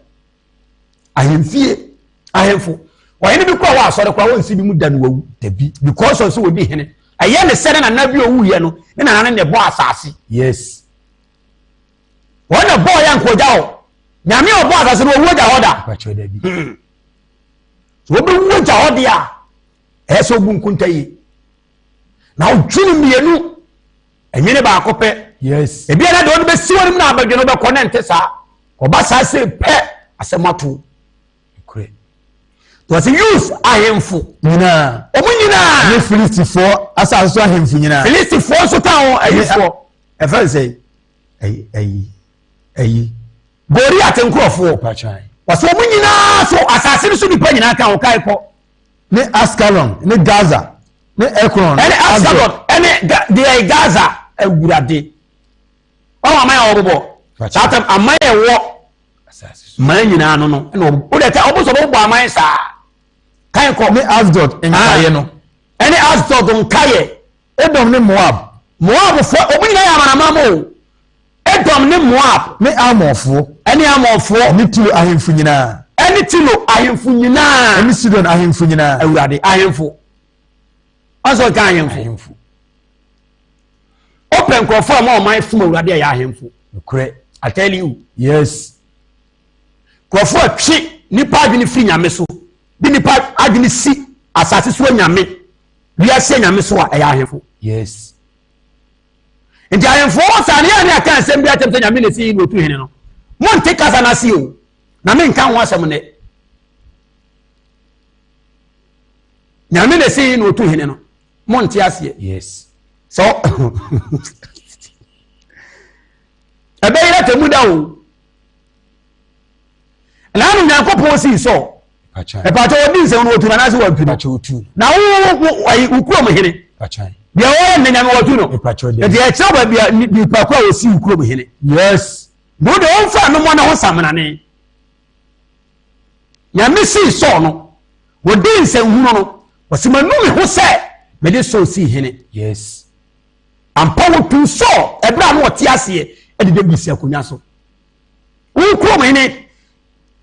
Ahemfie, ahemfo. Ɔhene bi kura wɔ asɔre kura wɔnsi bi mu da no wawu. Dabi. Because ɔsɛ wɔdi hene. Ɛyɛ ne sɛ ne nana bi owu yɛ no, ne nana ne na ɛbɔ asase. Yes. Wɔn na bɔɔ yɛ nkɔgya hɔ. Nyame a ɔbɔ asase no owu agya hɔ da. Pakyɛ dabi. So wɔbɛwu agya hɔ deɛ a, ɛyɛ sɛ obu nkonta yie. Na ɔdwene mmienu. Ɛnwene baako pɛ. Yes. Ebi a na deɛ ɔde bɛsi wɔn mu na abadwa no bɛkɔ na nte saa. Ɔba saa se pɛ asɛm ato. Korɛ. Wɔsi youth ahemfo. Nyinaa. Wɔn nyinaa. Ne Filistifoɔ asase so ahemfo nyinaa. Filistifoɔ nso ka ho ayifoɔ. Ɛfɛ nsɛ ɛyi ɛyi ɛyi. Goliat nkurɔfoɔ. Wɔsi wɔn nyinaa so asase no so nipa nyinaa ka ho kae kɔ. Ne Askalon ne Gaza ne Ekron. Ɛne Askalon ɛne deɛ Gaza awurade. Wɔn aman a wɔbobɔ. Saa tam aman a ɛwɔ man nyinaa no no ɛna wɔbobɔ. Wode ta wɔbɔ sɛ wɔbobɔ aman saa. Kan kɔ. Ne Asdod nkaeɛ no. Ɛne Asdod nkaeɛ. Edom ne Moab. Moabfoɔ wɔn nyinaa yɛ amanaman mu o. Edom ne Moab. Ne Amonfoɔ. Ɛne Amonfoɔ. Ɛne Tiro ahemfo nyinaa. Ɛne Tiro ahemfo nyinaa. Ɛne Sidon ahemfo nyinaa. Awurade ahemfo. Ɔsɛ ɔka ahemfo. Ahemfo. Ɔpɛ nkurɔfoɔ a ma ɔman som Awurade a ɛyɛ ahemfo. Nokorɛ. I tell you. Yes. Nkurɔfoɔ a twe nipa adwene firi nyame so. De nipa adwene si asase so anyame. Wiase anyame so a ɛyɛ ahemfo. Yes. Nti ahemfo wɔ saa ne yɛ ne aka asɛm bi akyɛm sɛ nyame na esi na otu hene no. Monte kasa no ase o. Na menka ho asɛm nnɛ. Nyame na esi na otu hene no. Monte aseɛ. Yes. So ɛbɛyerɛ tɛmu da o. Na ano Nyankopɔn sii sɔ. Ɛpaakyɛ wɔdi nsɛm no wɔtu no anaasɛ wɔantu no. Na wo wo kurom hene. Deɛ wɔyɛ nnɛ nyame wɔtu no. Nti ɛkyerɛ baabi a nipa ko a wɔsi wo kurom hene. Yes. Na wo deɛ wɔmfa anomɔ no ho samena Nyame sii sɔɔ no. Wɔdi nsɛnhunu no. Wɔsi manu me ho sɛ mede sɔɔ sii hene. Yes. Ampa wɔtu sɔɔ ɛberɛ a na ɔte aseɛ ɛde David si akonnwa so. Wo kurom hene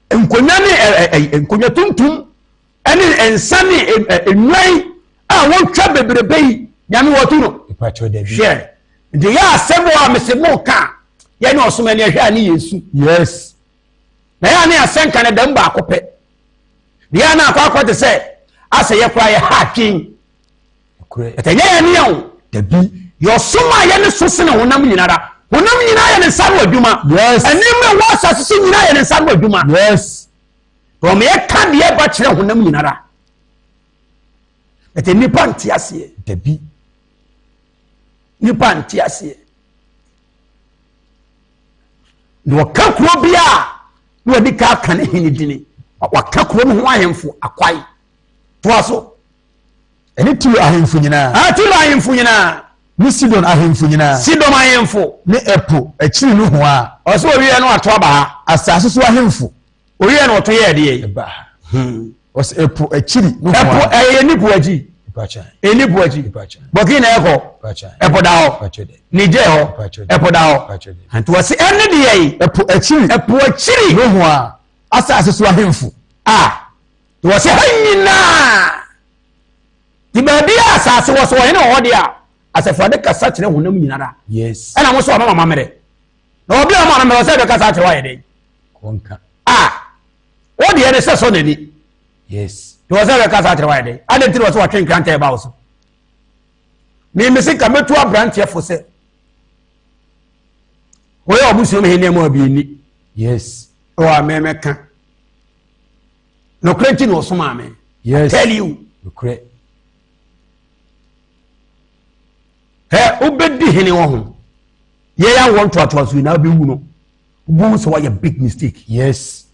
nkonnwa ne ɛ ɛ nkonnwa tuntum ɛne nsa ne nnwan a wɔtwa bebrebe yi nyame wɔtu no. Hwɛ nti yɛ asɛm wɔ a mese mo ka yɛ ne ɔsom ani ɛhwɛ a ne yɛ su. Yes. Na yɛ a ne asɛnka no dɛm baako pɛ. Na yɛ a na akɔ akɔ te sɛ asɛ yɛ koraa yɛ ha adwen. Ɛtɛ nyɛ yɛn nea o. Dabi. Yɛ ɔsom a yɛ ne so sene honam nyinara. Honam nyinaa yɛ ne nsa no adwuma. Yes. Nneɛma ɛwɔ asase so nyinaa yɛ ne nsa no adwuma. Yes. Wɔn yɛ ka deɛ ba kyerɛ honam nyinara. Ɛtɛ nipa nte aseɛ. Dabi. Nipa nte aseɛ. Na wɔka kuro bi a na wɔde ka aka ne hene dini. Wɔka kuro no ho ahemfo akwae. Toa so. Ɛne Tiro ahemfo nyinaa. Ah, Tiro ahemfo nyinaa. Ne Sidon ahemfo nyinaa. Sidon ahemfo. Ne ɛpo akyiri nohoa. Ɔsɛ owiɛ no ato aba ha. Asase so ahemfo. Owiɛ no ɔto yɛ ɛdeɛ. Ɛba ha. Ɔsɛ ɛpo akyiri nohoa. Ɛpo ɛyɛ ni po akyi. Ɛni po akyi. Burkina ɛkɔ. Ɛpo da hɔ. Niger hɔ. Ɛpo da hɔ. Nti wɔsi ɛne deɛ yi. Ɛpo akyiri. Ɛpo akyiri. Nohoa. Asase so ahemfo. Ah. Wɔsi ha nyinaa. Ti baabi a asase wɔ so ɔhene wɔ hɔ deɛ a asafo ade kasa kyerɛ honam nyinara. Yes. Ɛna mo so ɔma mama mmerɛ. Na obi a ɔma mmerɛ ɔsɛ bɛkasa akyerɛ wayɛ dɛn? Kɔnka. A wo deɛ ne sɛ sɔ n'ani. Yes. Na ɔsɛ bɛkasa akyerɛ wayɛ dɛn? Adɛn nti na ɔsɛ watwe nkrantɛ ɛba wo so? Mimi se ka mɛtu aberanteɛ fo sɛ wɔyɛ ɔbusua mu hene mu abi ni. Yes. Ɔwɔ a mɛmɛka. Nokorɛ nti na ɔsomaa me. Yes. I tell you. Nokorɛ. Hɛ wobɛdi hene wɔ ho. Yɛyɛ awɔ ntoatoaso nyinaa bɛwu no. Wobɛhu sɛ woayɛ big mistake. Yes.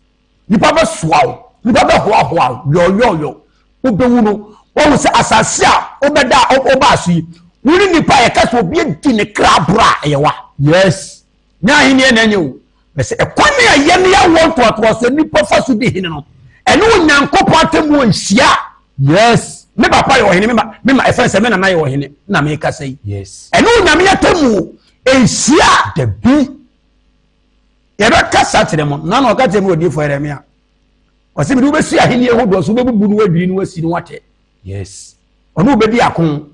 Nipa bɛsoa wo, nipa bɛhoahoa wo yɔyɔyɔ. Wobɛwu no, wɔhu sɛ asase a wobɛda a wobaa so yi, wo ne nipa a yɛka sɛ obi adi ne kra aboro a ɛyɛ wa. Yes. Nyɛ ahenni na ɛnyɛ o. Bɛsɛ ɛkwan ne a yɛne awoɔ ntoatoasoɔ nipa fa so di hene no, ɛne Onyankopɔn atemmuo nhyia. Yes. Me papa yɛ ɔhene, me ma me ma ɛfɛn sɛ me nana yɛ ɔhene na mekasa yi. Yes. Ɛne Onyame atemmuo nhyia. Dabi. Yɛbɛkasa kyerɛ mo. Nana ɔka kyerɛ me odiyifoɔ Yeremia. Ɔsɛ mede wobɛsi ahenni hodoɔ so, wobɛbubu no wadwiri no wasi no watɛ. Yes. Ɔne wobɛdi ako,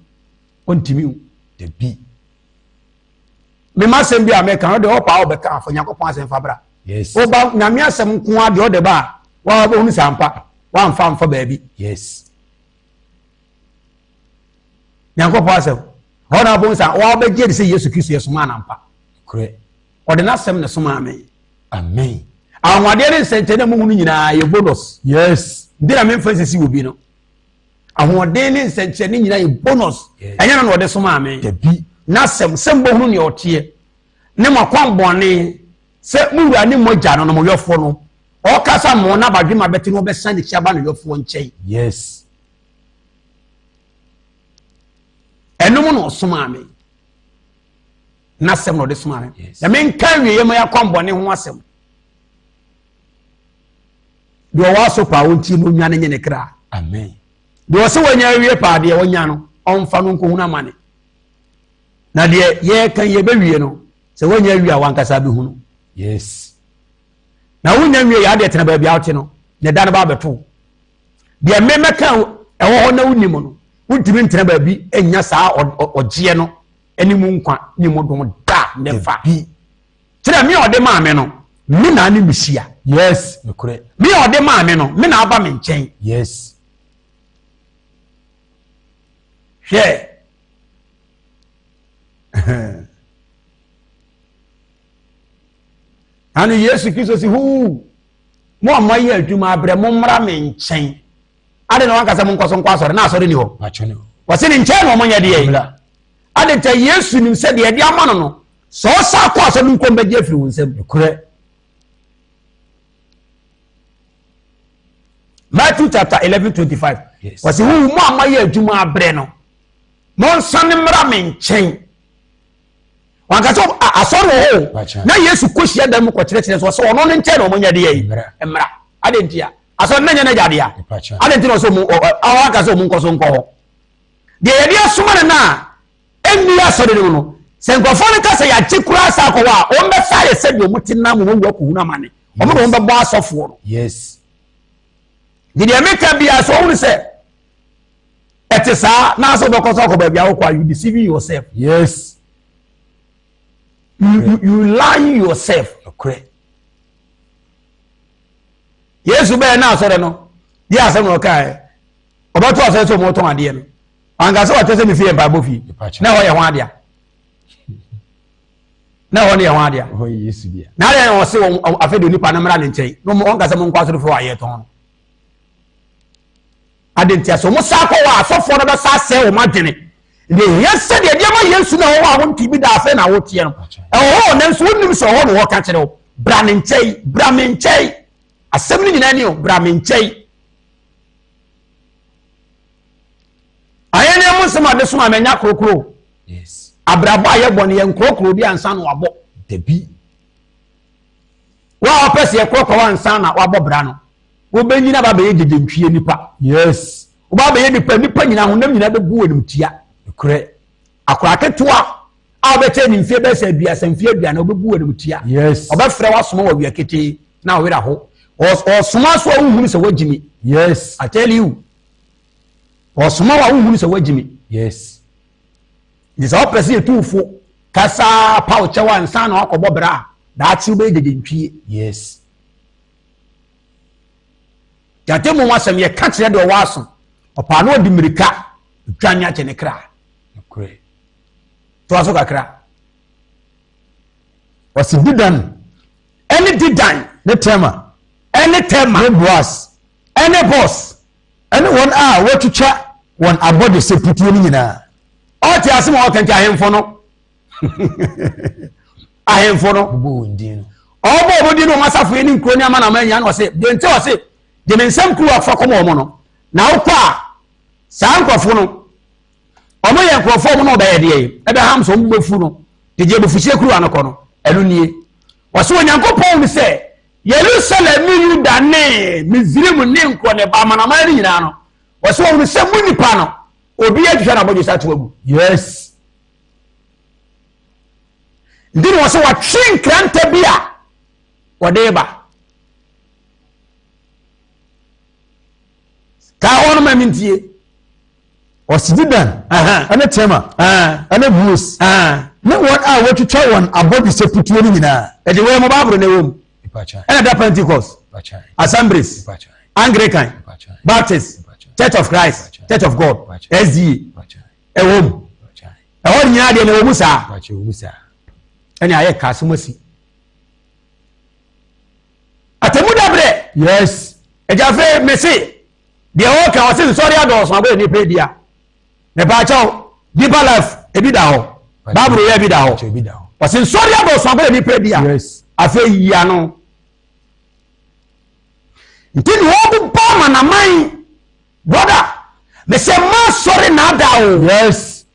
ɔntumi o. Dabi. Mema asɛm bi a meka no deɛ ɔpa a ɔbɛka afa Nyankopɔn asɛm fa bra. Yes. Woba Nyame asɛm nko ara deɛ ɔde ba a, wa wobɛhunu sɛ ampa, wamfa amfa baabi. Yes. Nyankopɔn asɛm. Hɔ na wobɛhu sɛ wa wobɛgye adi sɛ Yesu Kristo yɛ somaa no ampa. Korɛ. Ɔde n'asɛm na ɛsomaa me. Amen. Anwanwadeɛ ne nsɛnkyerɛnne a muhu no nyinaa yɛ bonus. Yes. Nti na memfa nsisi wɔ bi no. Ahoɔden ne nsɛnkyerɛnne nyinaa yɛ bonus. Ɛnyɛ no na ɔde somaa me. Dabi. N'asɛm sɛ mbɔhunu nea ɔteɛ ne mo akwammɔne sɛ mo wura ne mo agya no no mo yɔfoɔ no ɔkasa mo na badwema bɛte no ɔbɛsan n'akyi aba ne yɔfoɔ nkyɛn. Yes. Ɛnom na ɔsomaa me. N'asɛm na ɔde somaa me. Na menka awieeɛ ma yɛakwammɔne ho asɛm. Deɛ ɔwɔ aso paa ɔntie na ɔnwa no nye ne kra. Amen. Deɛ ɔsɛ wanya awie paa deɛ ɔnya no ɔmfa no nkɔhunu amane. Na deɛ yɛreka yɛbɛwie no sɛ wanya awie a wankasa bɛhunu. Yes. Na wonya nwie yɛ adeɛ tena baabi a wote no na ɛda no ba abɛto. Deɛ memɛka ɛwɔ hɔ na wonim no wontumi ntena baabi nya saa ɔgyeɛ no ne mu nkwa ne mu dom da ne fa. Kyerɛ me a ɔde maa me no, me na ne mehyia. Yes, nokorɛ. Me a ɔde maa me no, me na aba me nkyɛn. Yes. Hwɛ. Ano Yesu Kristo si huu, mo a moayɛ adwuma abrɛ, mommra me nkyɛn. Ade na wanka sɛ monkɔ so nkɔ asɔre, na asɔre ni hɔ. Wɔse ne nkyɛn na wɔnyɛ deɛ. Ade nti Yesu nim sɛ deɛ ɛde ama no no, sɛ ɔsa akɔ asɔre no nkɔm bɛgye afiri wo nsam. Nokorɛ. Matthew chapter 11 25. Yes. Wɔsi wo mu a moayɛ adwuma abrɛ no, monsane mmra me nkyɛn. Wanka sɛ asɔre wɔ hɔ o. Na Yesu kɔ hyia dan mu kɔkyerɛkyerɛ so ɔsɛ ɔno ne nkyɛn na wɔnyɛ deɛ yi. Mmra. Ade nti a asɔre no nyɛ n'agya dea. Ade nti na ɔsɛ ɔmo ɔwɔ sɛ ɔmo nkɔ so nkɔ hɔ. Deɛ yɛde asoma no no a ɛnni asɔre no mu no, sɛ nkurɔfoɔ no ka sɛ yɛagye koraa saa akɔ hɔ a, wɔn bɛsa ayɛ sɛdeɛ wɔn te nam wɔn awu akɔhunu amane. Wɔn na wɔn bɛbɔ asɔfoɔ no. Yes. Nti deɛ meka biara sɛ wɔhunu sɛ ɛte saa na asɛ wobɛkɔ so akɔ baabi a wokɔ a you deceiving yourself. Yes. You lying yourself. Nokorɛ. Yesu bɛyɛ na asɔre no, deɛ asɛm na ɔkaeɛ. Ɔbɛto asɔre sɛ ɔmɔtɔn adeɛ no. Wanka sɛ wɔkyɛ sɛ me fie yɛ mpaebɔ fie. Na ɛhɔ yɛ ho adea. Na ɛhɔ no yɛ ho adea. Na adɛn na ɔse wɔn afei de onipa no mmra ne nkyɛn. Na wɔn ka sɛ monkɔ asɔre fie hɔ a yɛtɔn no. Ade nti sɛ wɔn sa kɔ hɔ a asɔfoɔ no bɛsa asɛe wɔn adwene. Deɛ ehia sɛ deɛ ɛde ama Yesu na ɛwɔ hɔ a wonte bi da afei na woteɛ no. Ɛwɔ hɔ nanso wonnim sɛ ɔhɔ na wɔka kyerɛ wo. Bra ne nkyɛn, bra me nkyɛn. Asɛm no nyinaa ni o, bra me nkyɛn. Ahenni mu nsɛm a de soma manya korokoro. Yes. Abrabɔ a yɛbɔ no yɛ nkorokoro bi ansa na wabɔ. Dabi. Wa a ɔpɛ sɛ yɛkorɔkorɔ ansa na wabɔ bra no, wobɛnyina ba bɛyɛ gyegyentwie nipa. Yes. Woba bɛyɛ nipa, nipa nyinaa honam nyinaa bɛbu wɔ animtia. Nokorɛ. Akora ketewa a wobɛkyɛ ne mfie bɛyɛ sɛ 30 mfie 40 wobɛbu wɔ animtia. Yes. Ɔbɛfrɛ wasoma wɔ awia ketee na ɔwerɛ aho. Ɔsoma so a wohunu sɛ wagyimi. Yes. I tell you. Ɔsoma wa wohunu sɛ wagyimi. Yes. Nti sɛ wopɛ sɛ yɛtu fo kasa paw kyɛw ansa na wakɔbɔ bra a, daakye wobɛyɛ gyegyentwie. Yes. Gyata mu asɛm yɛka kyerɛ deɛ ɔwɔ aso. Ɔpaa na ɔde mmirika dwane akyɛ ne kra. Nokorɛ. Toa so kakra. Ɔsi Dedan. Ɛne Dedan. Ne Tema. Ɛne Tema. Ne Boas. Ɛne Bos. Ɛne wɔn a wɔatwitwa wɔn abɔdwesɛ putuo no nyinaa. Ɔte ase ma ɔka nti ahemfo no. Ahemfo no. Bobɔ wɔn din no. Ɔbɔ ɔmo din ne ɔmo asafo yi ne nkuro ne amanaman nyinaa na ɔse deɛ nti ɔse gye me nsɛm kuruwa fa kɔma ɔmo no na wokɔ a saa nkurɔfo no ɔmo yɛ nkurɔfo ɔmo na ɔbɛyɛ deɛ yi ɛbɛham so ɔmo bɛfu no de gye abufuhyeɛ kuruwa no kɔ no ɛno nie wɔse Onyankopɔn hu sɛ Yerusalem ne Yuda ne Misrim ne nkurɔ ne ba amanaman no nyinaa no wɔse wɔhunu sɛ mo nipa no obi atwitwa n'abɔdwesɛ ato agu. Yes. Nti na wɔsɛ wɔtwe nkrantɛ bi a wɔde ba. Kaa hɔ no ma mentie. Ɔsi Dedan ɛne Tema ɛne Bus ne wɔn a wɔatwitwa wɔn abɔdwesɛ putuo no nyinaa. Ɛde wɔn mo Bible na ɛwɔ mu. Ɛna da Pentecost, Assemblies, Anglican, Baptist, Church of Christ, Church of God, SDA. Ɛwɔ mu. Ɛhɔ nyinaa deɛ na ɛwɔ mu saa. Ɛne ayɛ ka asɛm asi. Atemu dabrɛ. Yes. Ɛgya afei mese deɛ ɔka ɔse nsɔre adɔɔso abɔ nnipa adi a mepaakyɛw deeper life ebi da hɔ bible yɛ ebi da hɔ ɔse nsɔre adɔɔso abɔ nnipa adi a afei yi ano nti ne wɔbobɔ amanaman brother mesɛ ma asɔre na ada o yes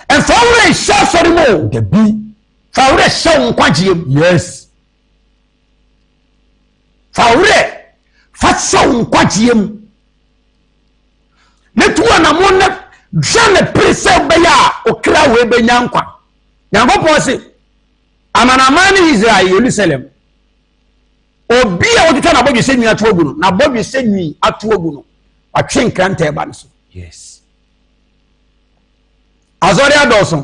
ɛmfa wo werɛ nhyɛ asɔre mu o dabi fa wo werɛ hyɛ wo nkwagyeɛ mu yes fa wo werɛ fa hyɛ wo nkwagyeɛ mu ne tu anamo ne dwa ne pere sɛ wobɛyɛ a okra wei bɛnya nkwa. Nyankopɔn se amanaman ne Israel Yerusalem obi a wotwitwa n'abɔdwesɛ nwi ato agu no n'abɔdwesɛ nwi ato agu no watwe nkrantɛ ba no so. Yes. Asɔre adɔɔso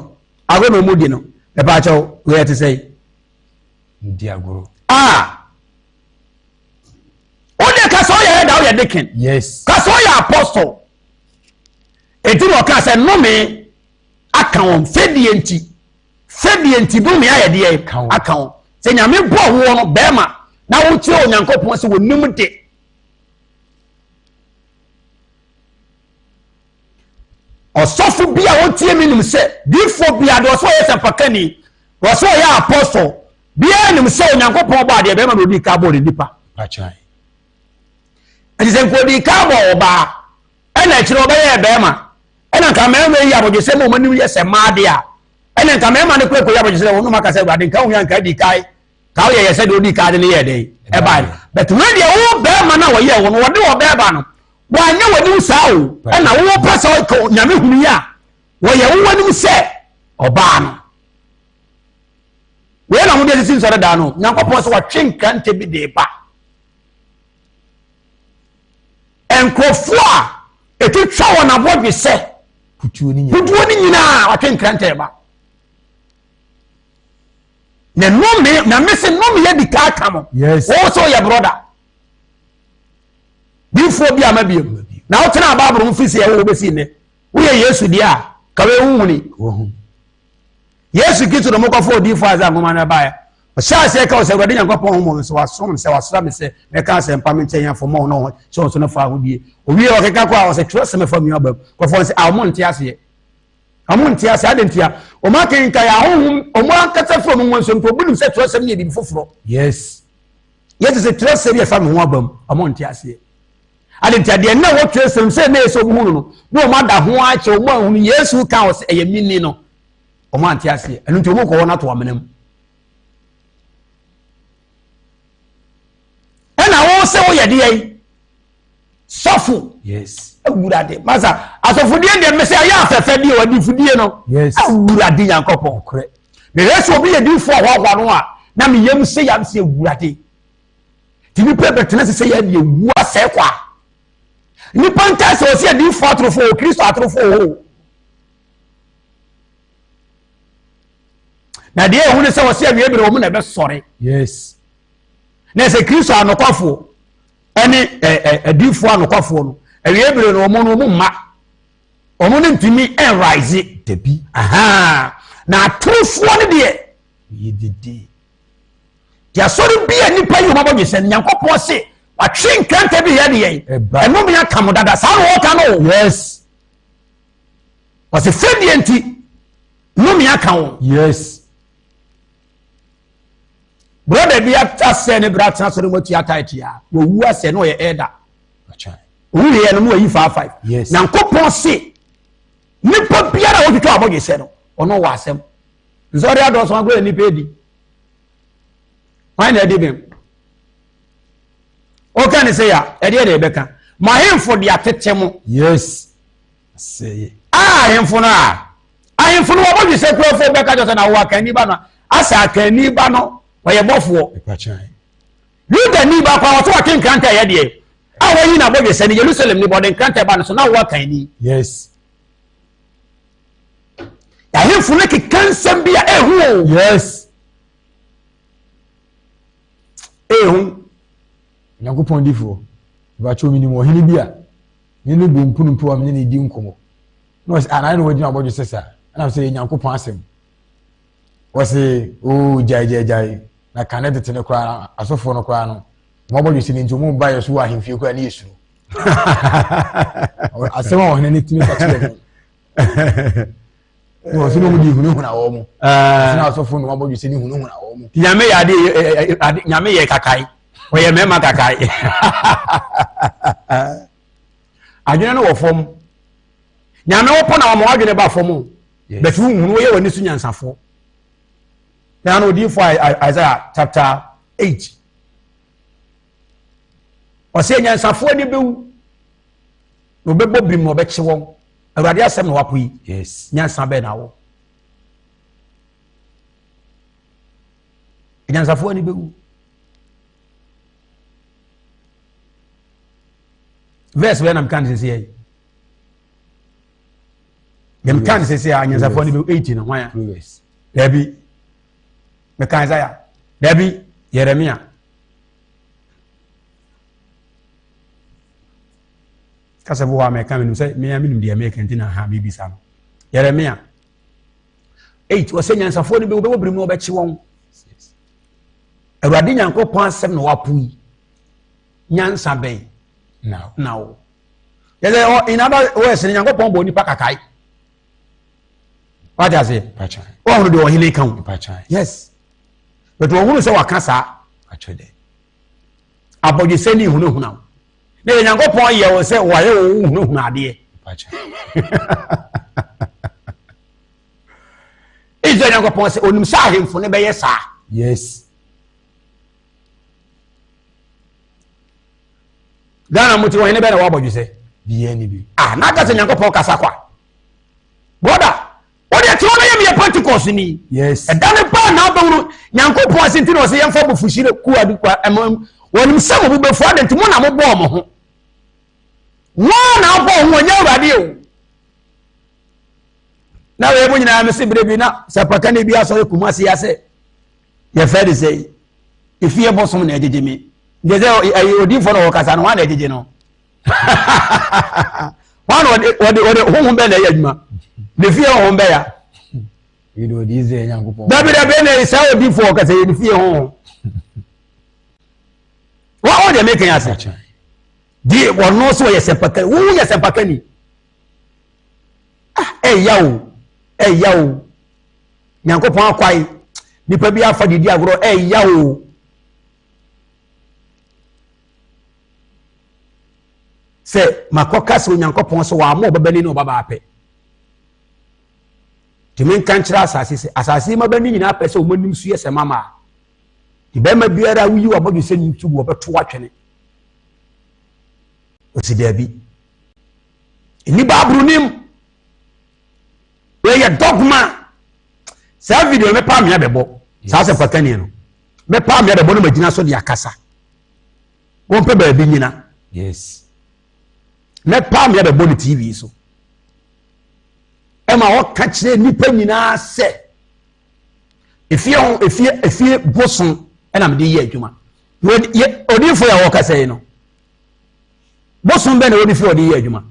agorɔ na ɔmu di no ɛpaakyɛw wei ɛte sɛ Ndi agorɔ. Ah. Wode ka sɛ ɔyɛ ɛda woyɛ deacon. Yes. Ka sɛ ɔyɛ apostle. Eti na ɔka sɛ nnome aka wɔn fɛdie nti. Fɛdie nti nnome ayɛ deɛ aka wɔn. Sɛ nyame bɔ woɔ no bɛrima na wokyerɛ Onyankopɔn sɛ wɔnim de. Ɔsɔfo bi a ɔtie mi nim sɛ diifoɔ bi a deɛ ɔsɛ ɔyɛ sɛmpakani, deɛ ɔsɛ ɔyɛ apɔsɔ, biara nim sɛ Onyankopɔn bɔ adeɛ bɛrima na ɔdii ka bɔɔ ne nipa. Ɛnti sɛ nka ɔdii ka bɔ ɔbaa, ɛna akyire ɔbɛyɛɛ bɛrima, ɛna nka mmarima yi abɔdwesɛ ma wɔn anim yɛ sɛ mmaa deɛ a, ɛna nka mmarima no kura kɔyɛ abɔdwesɛ wɔn aka sɛ Awurade nka wo yɛ nka adi kae ka woyɛ yɛ sɛ deɛ ɔdii ka de no yɛɛ dɛn ɛbae. But wei deɛ wo bɛrima no a wɔyɛɛ wo no wɔde wɔ bɛrima no Wanyɛ w'anim saa o, ɛna wowɔ pɛ sɛ ɔka Onyame hunu yi a, wɔyɛ wo w'anim sɛ ɔbaa no. Wei na wɔde asisi nsɔre daa no. Nyankopɔn sɛ wɔtwe nkrantɛ bi de ba. Nkurɔfoɔ a ɛtwitwa wɔn abɔdwe sɛ kutuo ne nyinaa wɔtwe nkrantɛ ba. Na nnome, na mese nnome yɛ di kaa ka mo. Yes. Wɔwɔ sɛ ɔyɛ brɔda. Difoɔ bi ama biom. Na wotena Bible ho firi sɛ ɛwɔ wobɛsi nnɛ. Woyɛ Yesu deɛ a, ka wei wohuni. Yesu Kristo na mokɔfa odiyifoɔ Isaiah nwoma no ɛbaeɛ. Ɔhyɛ aseɛ ka wɔ sɛ Awurade Nyankopɔn ho mmɔ sɛ wasom me sɛ wasra me sɛ mɛka asɛmpa me nkyɛn afɔ mɔ no sɛ ɔso no fa ahodie. Owie ɔkeka kɔ a ɔsɛ twerɛ sɛ mɛfa mi aba mu. Kɔfoɔ sɛ a ɔmo nte aseɛ. Ɔmo nte aseɛ ade ntia. Ɔmo akenkan ahohom ɔmo ankasa firi ɔmo ho nso mpo ɔmo nim sɛ twerɛsɛm yɛ biribi foforɔ. Yes. Yesu sɛ twerɛsɛm yɛ fa me ho aba mu ɔmo nte aseɛ ade nti adeɛ na ɛwɔ twerɛsɛm sɛ na ɛsɛ ɔmo hunu no na ɔmo ada ho akyɛ ɔmo ahunu Yesu ka wɔ sɛ ɛyɛ me ni no ɔmo ante aseɛ ɛno nti ɔmo kɔ wɔn ato amena mu ɛna wɔn sɛ wɔyɛ deɛ yi sɔfo yes awurade masa asɔfodie deɛ mesɛ ɛyɛ afɛfɛ deɛ wadifodie no yes awurade nyankopɔn korɛ mehwɛ sɛ obi yɛ difoɔ ɔhoahoa no a na meyam sɛ yam sɛ awurade nti nipa bɛtena sɛ sɛ yɛ deɛ wu asɛe kwa nipa nka sɛ ɔsɛ adiifoɔ atorofoɔ o kristo atorofoɔ o na deɛ ɛhu ne sɛ ɔsɛ awie berɛ wɔn na ɛbɛsɔre yes na ɛsɛ kristo anokwafoɔ ɛne adiifoɔ anokwafoɔ no awie bere no wɔn no wɔn mma wɔn no ntumi ɛnraise dabi na atorofoɔ no deɛ yɛ dede deɛ asɔre bi a nipa yi wɔn abɔ dwesɛ nyankopɔn se watwe nkrantɛ bi yɛ deɛ ɛnome aka mo dada saa na wɔka no yes wɔsi fɛdeɛ nti nome aka wɔn yes. Brother bi asɛ ne bra tena sɔre mu atua tight a wɔwu asɛ na ɔyɛ elder. Owu yɛ no na wayi 55. Yes. Nyankopɔn se nipa biara a wɔtwitwa abɔdwesɛ no ɔno wɔ asɛm. Nsɔre adɔɔso agorɔ yɛ nipa edi. Hwan na adi bem? Ɔka ne sɛ ya ɛdeɛ na ɛbɛka. Mo ahemfo de atete mo. Yes. Sɛ Ah, ahemfo no a ahemfo no wɔbɔ dwesɛ kurafo bɛka kyerɛ sɛ na wɔ akanni ba no asɛ akanni ba no ɔyɛ bɔfoɔ. Yuda ni ba kora wɔsɛ wɔte nkrantɛ ɛyɛ deɛ a wɔyi na bɔ dwesɛ no Yerusalem ni bɔde nkrantɛ ba no so na wɔ akanni. Yes. Ahemfo no keka nsɛm bi a ɛho o. Yes. Ehu. Nyankopɔn difoɔ, mepakyɛw menim ɔhene bi a me ne no bɔ mpunumpu a me ne no di nkɔmmɔ. Na ɔse, ah, na na wagyina abɔdwe sɛ saa. Ɛna sɛ yɛ Nyankopɔn asɛm. Ɔse, oo, gyae, gyae, gyae. Na kane tete no koraa, asɔfoɔ no koraa no, wɔn abɔdwe sɛ ne nti wɔn ba yɛ so wɔ ahemfie koraa ne yɛ suro. Asɛm a ɔhene no tumi ka kyerɛ no. Na ɔsɛ na wɔn de hunahuna wɔn mo. Ɔsɛ na asɔfo na wɔn abɔ dwesɛ ne hunahuna wɔn mo. Nyame yɛ ade ade nyame yɛ kakae. Ɔyɛ mmarima kakae. Adwene no wɔ fam. Nyame wopɔ na wɔn adwene ba fam o. Bɛti wo hunu wɔyɛ wɔn ani so nyansafoɔ. Na ano odiifo Isaiah chapter 8. Ɔsɛ nyansafoɔ ani bɛwu. Na ɔbɛbɔ birim na ɔbɛkye wɔn. Awurade asɛm na wapo yi. Yes. Nyansa bɛn na wɔ. Anyansafoɔ ani bɛwu. Verse bɛn na meka ne sɛsɛ yi. Deɛ meka ne sɛsɛ a anyansafoɔ ani bɛwu 80 no hwan a? Dabi. Meka Isaiah. Dabi. Yeremia. Kasa bi wɔ hɔ a mɛka menim sɛ mea menim deɛ meka nti na ha mebisa no. Yeremia 8 ɔsɛ nyansafoɔ no bi wobɛwɔ bere mu wɔbɛkye wɔn. Awurade Nyankopɔn asɛm na wapo yi. Nyansa bɛn na wo. Yɛsɛ in other words no Nyankopɔn bɔ nipa kakae. Wate aseɛ? Wɔhunu deɛ ɔhene ka ho. Yes. But wɔhunu sɛ waka saa. Abɔdwesɛ ne hunahuna wo. Na yɛ Nyankopɔn yɛ wo sɛ wɔayɛ wo hunahuna adeɛ. Israel Nyankopɔn sɛ onim sɛ ahemfo no bɛyɛ saa. Yes. Ghana mo ti wɔn hene bɛn na wɔabɔdwesɛ? Bia ni bi. Ah, na aka sɛ Nyankopɔn kasa kwa. Brother, wode ɛte hɔ na yɛ meyɛ Pentecost ni. Yes. Ɛda ne baa na abɛhunu Nyankopɔn ase nti na ɔsɛ yɛmfa abufuhyi ku ade kwa ɛma wɔnim sɛ mo bo bɛfu ade nti mo na mobɔɔ mo ho. Wɔn na abɔɔ ho ɔnyɛ Awurade o. Na wei mu nyinaa mese berɛ bi na sɛ pakani bi asɔre Kumasi ase yɛfrɛ de sɛ efie bosom na ɛgyegye me. Nti sɛ ɛyɛ odiifoɔ na ɔkasa no wɔn na ɛgyegye no. Wɔn na ɔde ɔde ɔde honhom bɛn na ɛyɛ adwuma ne fie honhom bɛya. Dabi dabi ɛna saa odiifoɔ ɔkasa yɛ ne fie honhom. Wɔn wɔn deɛ meka yɛ ase. Di ɔno so ɔyɛ sɛmpakani wo yɛ sɛmpakani. Ah ɛya o ɛya o Nyankopɔn akwae nipa bi afa didi agorɔ ɛya o. Sɛ makɔka sɛ Onyankopɔn sɛ wɔama ɔbabani ne ɔbabaa pɛ. Nti menka nkyerɛ asase sɛ asase yi mabani nyinaa pɛ sɛ wɔn anim so yɛ sɛ mama a. Nti bɛrima biara a woyi w'abɔdwe sɛ ne tugu wɔbɛto atwene. Ɔsi daabi. Nni Bible nim. Wɔyɛ dogma. Saa video no mɛpa amea bɛbɔ. Saa sɛ kwatani no. Mɛpa amea bɛbɔ no magyina so de akasa. Wɔmpɛ baabi nyina. Yes. Mɛpa amea bɛbɔ no TV so. Ɛma ɔka kyerɛ nnipa nyinaa sɛ efie ho efie efie bosom ɛna mede yɛ adwuma. Odiifo yɛ ɔkasa yi no. Bosom bɛn na wɔde fi ɔde yɛ adwuma.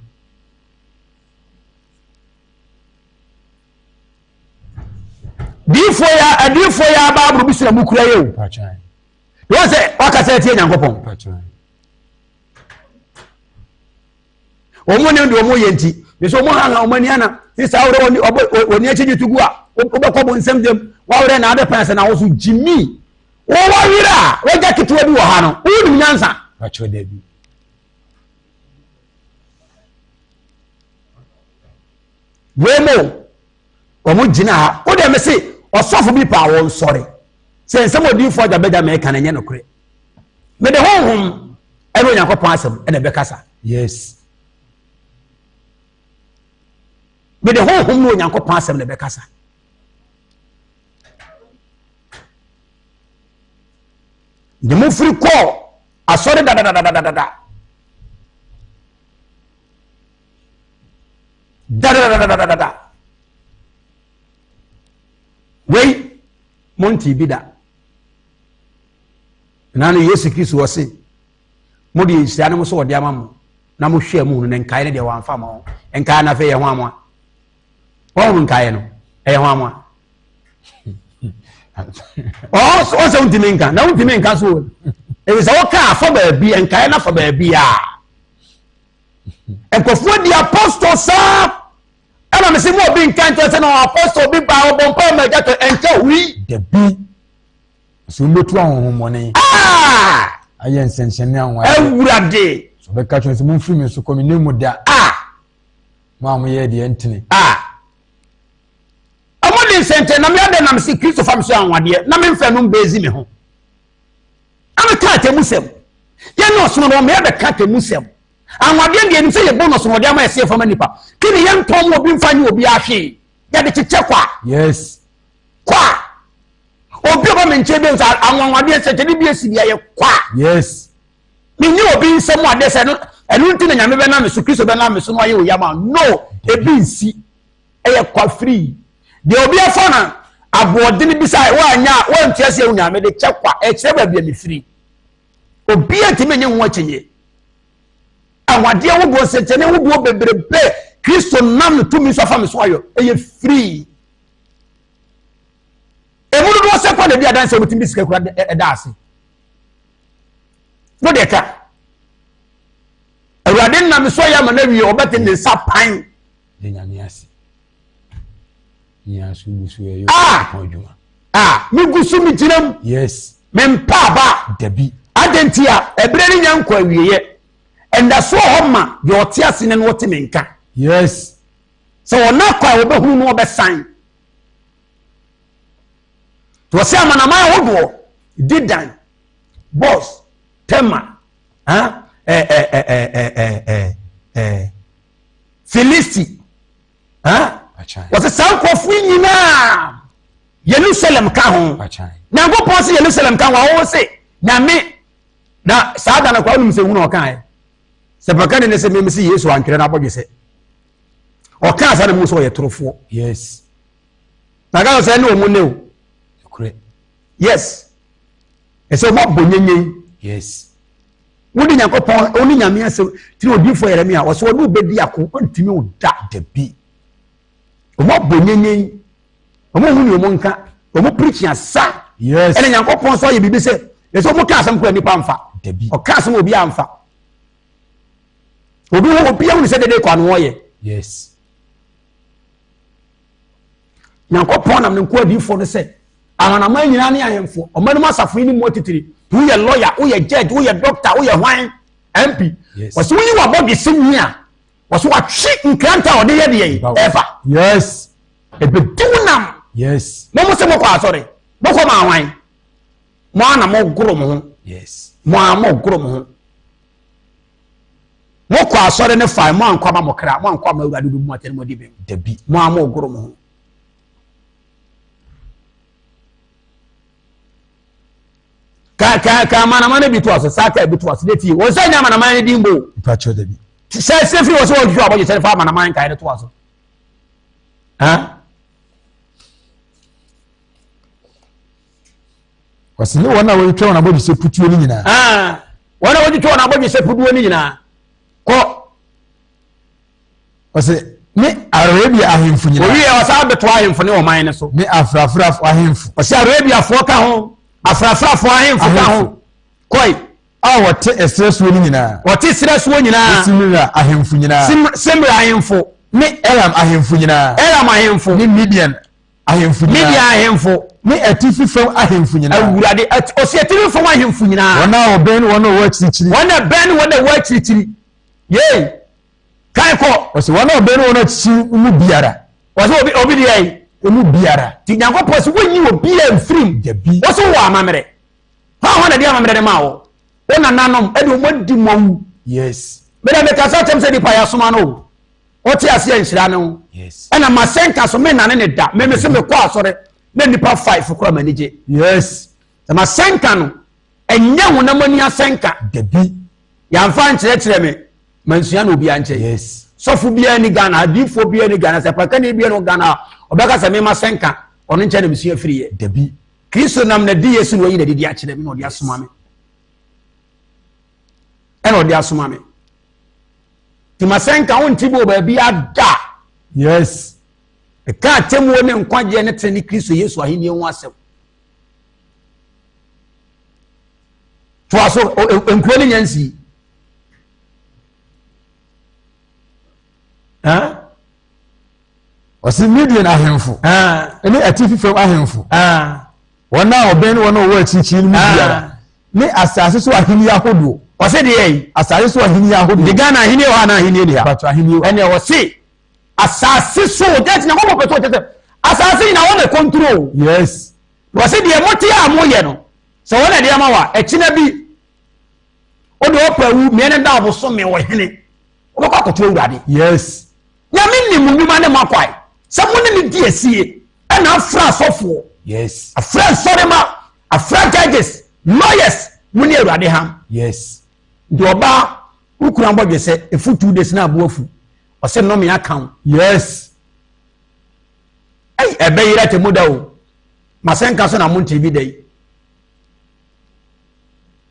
Diifoɔ yɛ adiifoɔ yɛ abaabolo bi sira mu kura yɛ o. Wɔn sɛ wakasa atie Nyankopɔn. Wɔn ne deɛ wɔn yɛ nti, ne sɛ wɔn haha wɔn ani ana sisa awurɛ wɔn ɔbɔ wɔn akyi gye tugu a wɔbɛkɔ bɔ nsɛm dɛm wɔawurɛ na abɛpɛn sɛ na wɔso gyimi. Wowɔ werɛ a wagya ketewa bi wɔ ha no, wonim nyansa. Pakyɛ dabi. Wei mo, wɔn gyina ha. Wo deɛ mese ɔsɔfo bi paa wɔn sɔre. Sɛ nsɛm odiifoɔ agya bɛgya mɛka no ɛnyɛ nokorɛ. Mede honhom ɛne Onyankopɔn asɛm ɛna ɛbɛkasa. Yes. Mede honhom ne Onyankopɔn asɛm na ɛbɛkasa. De mo firi kɔɔ asɔre dadadadadada. Dadadadadada. Wei mo nti bi da. Na no Yesu Kristo ɔse mo deɛ nhyira no mo so ɔde ama mo na mo hwɛ mu hunu ne nkae no deɛ wɔamfa ma ho nkae no afei yɛ ho amoa wɔn nkaeɛ no ɛyɛ ho amoa ɔsɛ wontumi nka na wontumi nka so ɛfiri sɛ woka afa baabi nkaeɛ no afa baabi a nkurɔfoɔ di apostol saa ɛna mese mu obi nka nkyerɛ sɛ na apostol bi baa ɔbɔ mpa ma agya tɔ ɛnkyɛ hui dabi sɛ wobɛtu ahonhommɔne ah! ayɛ nsɛnkyɛnne anwa awurade sɛ ɔbɛka kyerɛ sɛ momfiri me so kɔ me ne mu da ah! Mo a moyɛɛ deɛ ɛntene. A. Ɔmo de nsɛnkyɛn na me adɛ nam se Kristo fa me so anwadeɛ na me mfɛ no mbɛzi me ho. Na me ka atemmusɛm. Yɛ ne ɔsono no ɔmo yɛ bɛka atemmusɛm. Anwadeɛ deɛ nim sɛ yɛ bɔ no ɔsono ɔde ama yɛse yɛfa ma nipa. Kini yɛ ntɔn mu obi mfa nye obi ahwee. Yɛde kyekyɛ kwa. Yes. Kwa. Obi ɔba me nkyɛn bi nso anwanwadeɛ nsɛnkyɛnne bi esi bi ayɛ kwa. Yes. Menye obi nsɛm adeɛ sɛ ɛno ɛno nti na nyame bɛnam me so kristo bɛnam me so na wayɛ oyi ama no ebi nsi ɛyɛ kwa free deɛ obi afa na aboɔdene bi sɛ woanya a woantua sɛ wonya mede kyɛ kwa ɛkyerɛ baabi a mefiri obi antumi nye ho akyinnye awadeɛ hodoɔ nsɛnkyɛnne hodoɔ bebrebe kristo nam ne tumi so afa me so ayɔ ɛyɛ free emu dodoɔ sɛ kɔ na bi adanse wobɛtumi de sika kura ɛda ase no deɛ ka awurade nam so ayɛ ama no awie ɔbɛte ne nsa pan ah! ah megu so megyina mu yes mempa aba dabi adɛn nti a ɛberɛ no nya nkɔ awieɛ ɛndasoɔ hɔ ma deɛ ɔte ase ne no ɔte me nka yes sɛ ɔna kɔ a wɔbɛhunu no ɔbɛsan Nti wɔsɛ amanaman ahodoɔ, Dedan, Bos, Tema, ah, eh, eh, eh, eh, eh, eh, eh, eh, Filisti, ah, wɔsɛ saa nkurɔfoɔ yi nyinaa Yerusalem ka ho. Nyankopɔn sɛ Yerusalem ka ho a wɔwɔ se Nyame na saa da no koraa wonim sɛ hunu ɔkaeɛ sɛ pɛka ne ne sɛ meme sɛ Yesu antwerɛ no abɔdwe sɛ ɔkaa saa na mu sɛ ɔyɛ torofoɔ. Yes. Na Ghana sɛ ɛne wɔn ne o. Nokorɛ. Yes. Ɛsɛ wɔn abɔ nyenyen. Yes. Wode Nyankopɔn, wo ne Nyame asɛm, tiri odiifoɔ Yeremia, ɔsɛ wɔne wobɛdi ako, ɔntumi wo da. Dabi. Wɔn abɔ nyenyen. Wɔn hu ne wɔn nka. Wɔn pirikyi asa. Yes. Ɛna Nyankopɔn sɛ ɔyɛ biribi sɛ, ɛsɛ wɔn ka asɛm kora nipa nfa. Dabi. Ɔka asɛm obi anfa. Obi ho obi ahunu sɛ dede kɔ ano ɔyɛ. Yes. Nyankopɔn nam ne nkoa adiyifoɔ no sɛ amanaman nyinaa ne ahemfo, ɔman no mu asafo yi ne mu atitiri. Woyɛ lɔya, woyɛ judge, woyɛ doctor, woyɛ hwan, MP. Wɔsɛ woyi w'abɔdwesɛ nwi a, wɔsɛ watwe nkranta a ɔde yɛ deɛ yi, ɛfa. Yes. Ɛbɛdi wo nam. Yes. Mo mo sɛ mokɔ asɔre, mokɔ ma hwan? Mo a na mogoro mo ho. Yes. Mo a mogoro mo ho. Mokɔ asɔre no fae, moankɔ ama mo kra, moankɔ ama Awurade obi mu atɛn mo adi bem. Dabi. Mo a mogoro mo ho. Ka ka ka amanaman no bi to aso, saa ka bi to aso, ne tie. Wɔn sɛ nyɛ amanaman no din bo. Mpakyɛw dabi. Sɛ sɛ firi wɔ sɛ wɔn twitwa abɔgye sɛ fa amanaman nkae no to aso. Ha? Wɔsi ne wɔn a wɔretwa wɔn abɔdwesɛ putuo no nyinaa. Ah, wɔn a wɔtwitwa wɔn abɔdwesɛ putuo no nyinaa. Kɔ. Wɔsi ne Arabia ahemfo nyinaa. Owie ɔsan bɛto ahemfo ne ɔman no so. Ne afrafrafo ahemfo. Ɔsi Arabiafoɔ ka ho, afrafrafoɔ ahemfo ka ho. Kɔe. A wɔte ɛserɛ soɔ no nyinaa. Wɔte serɛ soɔ nyinaa. Ne Simra ahemfo nyinaa. Simra ahemfo. Ne Elam ahemfo nyinaa. Elam ahemfo. Ne Midian. ahemfo nyinaa. Media ahemfo. Ne atifi fam ahemfo nyinaa. Awurade, ɔsi atifi fam ahemfo nyinaa. Wɔn a wɔbɛn ne wɔn a wɔwɔ akyirikyiri. Wɔn a bɛn ne wɔn a wɔwɔ akyirikyiri. Yei, kan kɔ. Ɔsi wɔn a wɔbɛn ne wɔn a akyirikyiri mu biara. Wɔsi obi obi deɛ yi. Emu biara. Ti Nyankopɔn si wɔnyi obi a mfirim. Dabi. Wɔsi wɔ amammerɛ. Hɔn hɔn na de amammerɛ de ma wɔ. Wo nananom ɛde wɔn adi mu awu. Yes. Mena mekasa kyɛm sɛ nipa yɛ asoma no o. Wote aseɛ nhyira ne ho. Yes. Ɛna masɛnka so mennane ne da. Meme se mekɔ asɔre na nipa five kora m'ani gye. Yes. Sɛ masɛnka no ɛnyɛ honam ani asɛnka. Dabi. Yɛamfa nkyerɛkyerɛ me mansua na obiara nkyɛn. Yes. Sɔfo biara ni Ghana, adiifoɔ biara ni Ghana, sɛ pakani biara ni Ghana a ɔbɛka sɛ mema sɛnka ɔno nkyɛn na mesua firi yɛ. Dabi. Kristo nam na di Yesu na wayi n'adidi akyerɛ me na ɔde asoma me. Ɛna ɔde asoma me. Nti masɛnka wo nte bi wɔ baabi ada. Yes. Ɛka atemmuo ne nkwagyeɛ ne tene ne Kristo Yesu ahenni ho asɛm. Toa so, nkuro ne nya nsii. Ɔsi Midian ahemfo ne atifi fam ahemfo. Wɔn a wɔbɛn ne wɔn a wɔwɔ akyirikyiri no mu biara ne asase so ahenni ahodoɔ. Ɔsi deɛ yi. Asase so ahenni ahodoɔ. De Ghana ahenni wɔ ha na ahenni ni ha. Pàtó ahenni wɔ. Ɛnna ɔsi asase so jẹ́sí na wɔn pɛ so ɔkyɛ sɛ asase nyinaa wɔn na control. Yes. Ɔsi deɛ mo te a mo yɛ no sɛ wɔn na ɛde ama wa ɛkyina bi o de ɔpɛ awu mmea ne da abosome wɔ hene wɔbɛkɔ akɔto awurade. Yes. Nyame nim mo nnwuma ne mo akwae sɛ mo ne ne di asie ɛna afra asɔfoɔ. Yes. Afra nsɔrema, afra judges, lawyers, mo ne awurade ham. Yes. Nti ɔbaa wo kura mbɔdwe sɛ efu 2 days na abo afu ɔsɛ nnome aka wo. Yes. Ɛyi ɛbɛyera tɛ da o. Masɛnka so na mo nte bi da yi.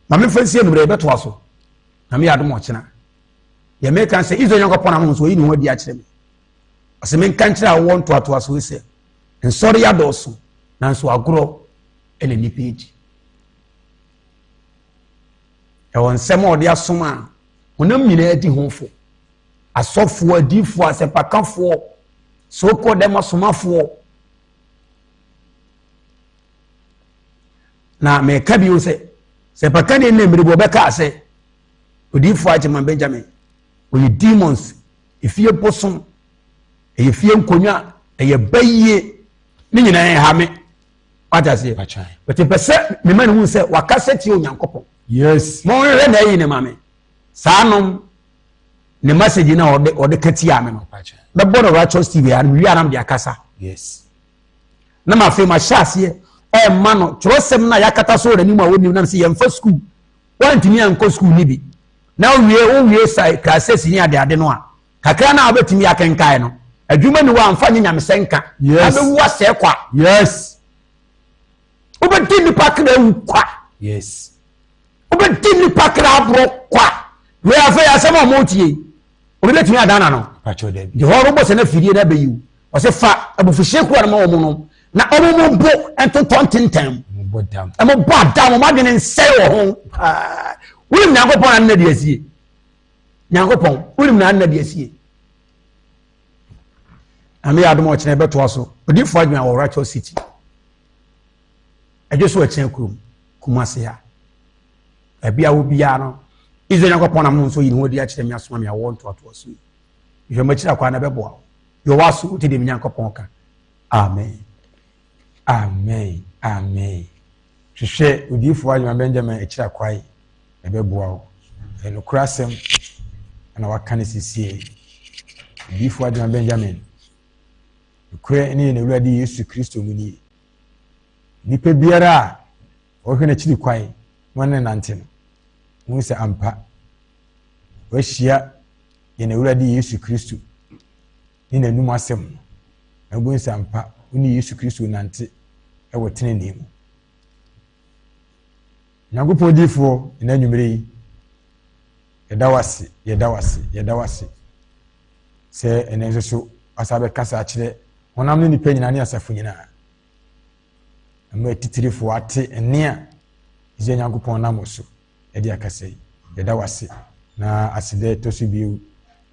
Ma memfa nsie no berɛ yɛbɛtoa so. Na meyɛ adom ɔkyena. Deɛ meka sɛ Israel Nyankopɔn ano nso ɔyi ne ho adi akyerɛ me. Ɔsɛ menka nkyerɛ awoɔ ntoatoasoɔ sɛ nsɔre adɔɔso nanso agorɔ ɛna nnipa edi. Ɛwɔ nsɛm a ɔde asom a honam nyinaa di ho fo. Asɔfoɔ, adiifoɔ, asɛmpakafoɔ, so-called dɛm asomafoɔ. Na meka bio sɛ sɛ pakani nna mmere bi ɔbɛkaa sɛ Odiyifoɔ Agyeman Benjamin, ɔyɛ demons, efie bosom, ɛyɛ fie nkonnwa, ɛyɛ bayie, ne nyinaa ɛha me. Wate aseɛ? But mpɛ sɛ mema ne hu sɛ wakasa tie Onyankopɔn. Yes. Monhwehwɛ na ayi ne ma me. Saa nom ne message na ɔde ɔde ka tia me no. Mɛbɔ no Righteous TV a mewie anam de akasa. Yes. Na ma afei mahyɛ aseɛ ɛma no twerɛsɛm no a yɛakata so wɔ n'anim a wɔnim nam sɛ yɛmfa sukuu woantumi ankɔ sukuu no bi na wowie wowie sa klasɛsi ne adeade no a kakra no a wobɛtumi akenkae no adwuma ni hɔ a mfa nye nyamesɛ nka yes. abɛwu asɛe kwa yes. Wobɛdi nnipa kra awu kwa. Yes. Wobɛdi nnipa kra aborɔ kwa. Wei afei asɛm a ɔmɔtie obi bɛtumi adana no de hɔ robɔ sɛ no afidie no abɛyiw ɔsɛ fa abufuhyeɛ kura no ma wɔn nom na wɔn mo bo ntotɔ ntentɛn wɔn bɔ adam wɔn adwene nsɛe wɔ ho wonim nyankopɔn na nna de asie nyankopɔn wonim na nna de asie ame yɛ adom ɔkyena ɛbɛtoa so odifoɔ adwene wɔ Rachel City ɛdwe so ɛkyɛn kurom Kumase ha baabi a wobiara no Israel nyankopɔn nam no nso yi ne ho adi akyerɛ me asoma me awoɔ ntoatoa so yi hwɛ m'akyiri akwan na ɛbɛboa wo yɛ w'aso wote deɛ me nyankopɔn ka. Amen. Amen. Amen. Hwehwɛ odiyifoɔ Adwuma Benjamin akyiri akwae na ɛbɛboa wo. Ɛyɛ nokorɛ asɛm na waka no sesie. Odiyifoɔ Adwuma Benjamin, nokorɛ ne yɛn Awurade Yesu Kristo mu nie. Nipa biara a ɔhwɛ n'akyiri kwan na ɔne nante no, hu sɛ ampa wahyia yɛn Awurade Yesu Kristo ne n'anum asɛm no, na wobɛhu sɛ ampa wo ne Yesu Kristo nante wɔ tenenee mu. Nyankopɔn difoɔ, ɛna anwummerɛ yi, yɛda wo ase, yɛda wo ase, yɛda wo ase sɛ ɛnɛ nso so wasa bɛkasa akyerɛ honam ne nipa nyinaa ne asafo nyinaa. Ɛma atitirifoɔ ate ɛnne a Israel Nyankopɔn nam wo so de akasa yi. Yɛda wo ase na aseda ɛtɔ so bio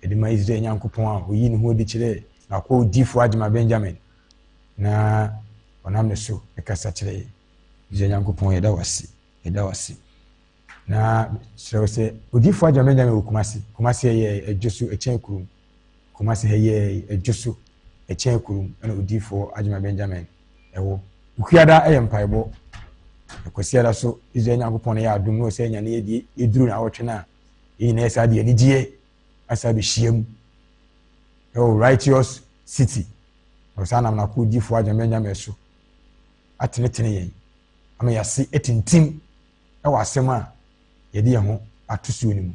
yɛde ma Israel Nyankopɔn a ɔyii ne ho adi kyerɛɛ n'akoa odiyifoɔ Agyema Benjamin. Na ɔnam ne so kasa kyerɛ yɛn. Israel Nyankopɔn, yɛda wo ase, yɛda wo ase. Na kyerɛ wo sɛ odiyifoɔ Agya Benjamin wɔ Kumasi. Kumasi yɛ ɛdwo so ɛkyɛn kurom. Kumasi ha yɛ ɛdwo so ɛkyɛn kurom ɛna odiyifoɔ Agya Benjamin ɛwɔ. Okuada ɛyɛ mpaebɔ. Kwasiada so Israel Nyankopɔn no yɛ adom na ɔsɛ nya ne yɛde yɛduru na awɔtwe no a yɛn nyinaa saa de anigyeɛ asa bɛhyia mu ɛwɔ Righteous City. Ɔsan nam n'akoa odiyifoɔ Agya Benjamin so atenetene yɛn ama yɛase atintim wɔ asɛm a yɛde yɛn ho ato soɔ no mu.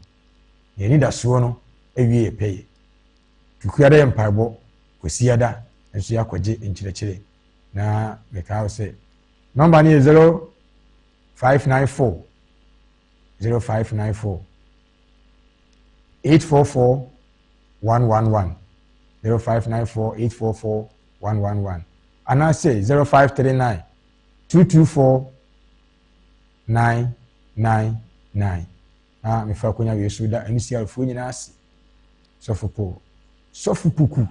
Na yɛn anidasoɔ no awie yɛ pɛyɛ. Tukuada yɛ mpaebɔ, Kwasiada nso yɛakɔgye nkyerɛkyerɛ. Na mekaa wo sɛ nɔmba no yɛ 0594 0594 844 111 0594 844 111 anaasɛ 0539 224 999. Na mefa akonya wei so da MCR foɔ nyinaa ase. Sɔfo Paul, Sɔfo Puku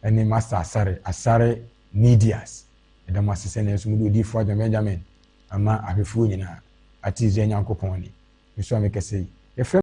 ne Master Asare, Asare Medias. Ɛda mo ase sɛ nanso mode odiyifoɔ Agya Benjamin ama ahwɛfoɔ nyinaa ate Israel Nyankopɔn nne. Me nso a mekasa yi, yɛfrɛ.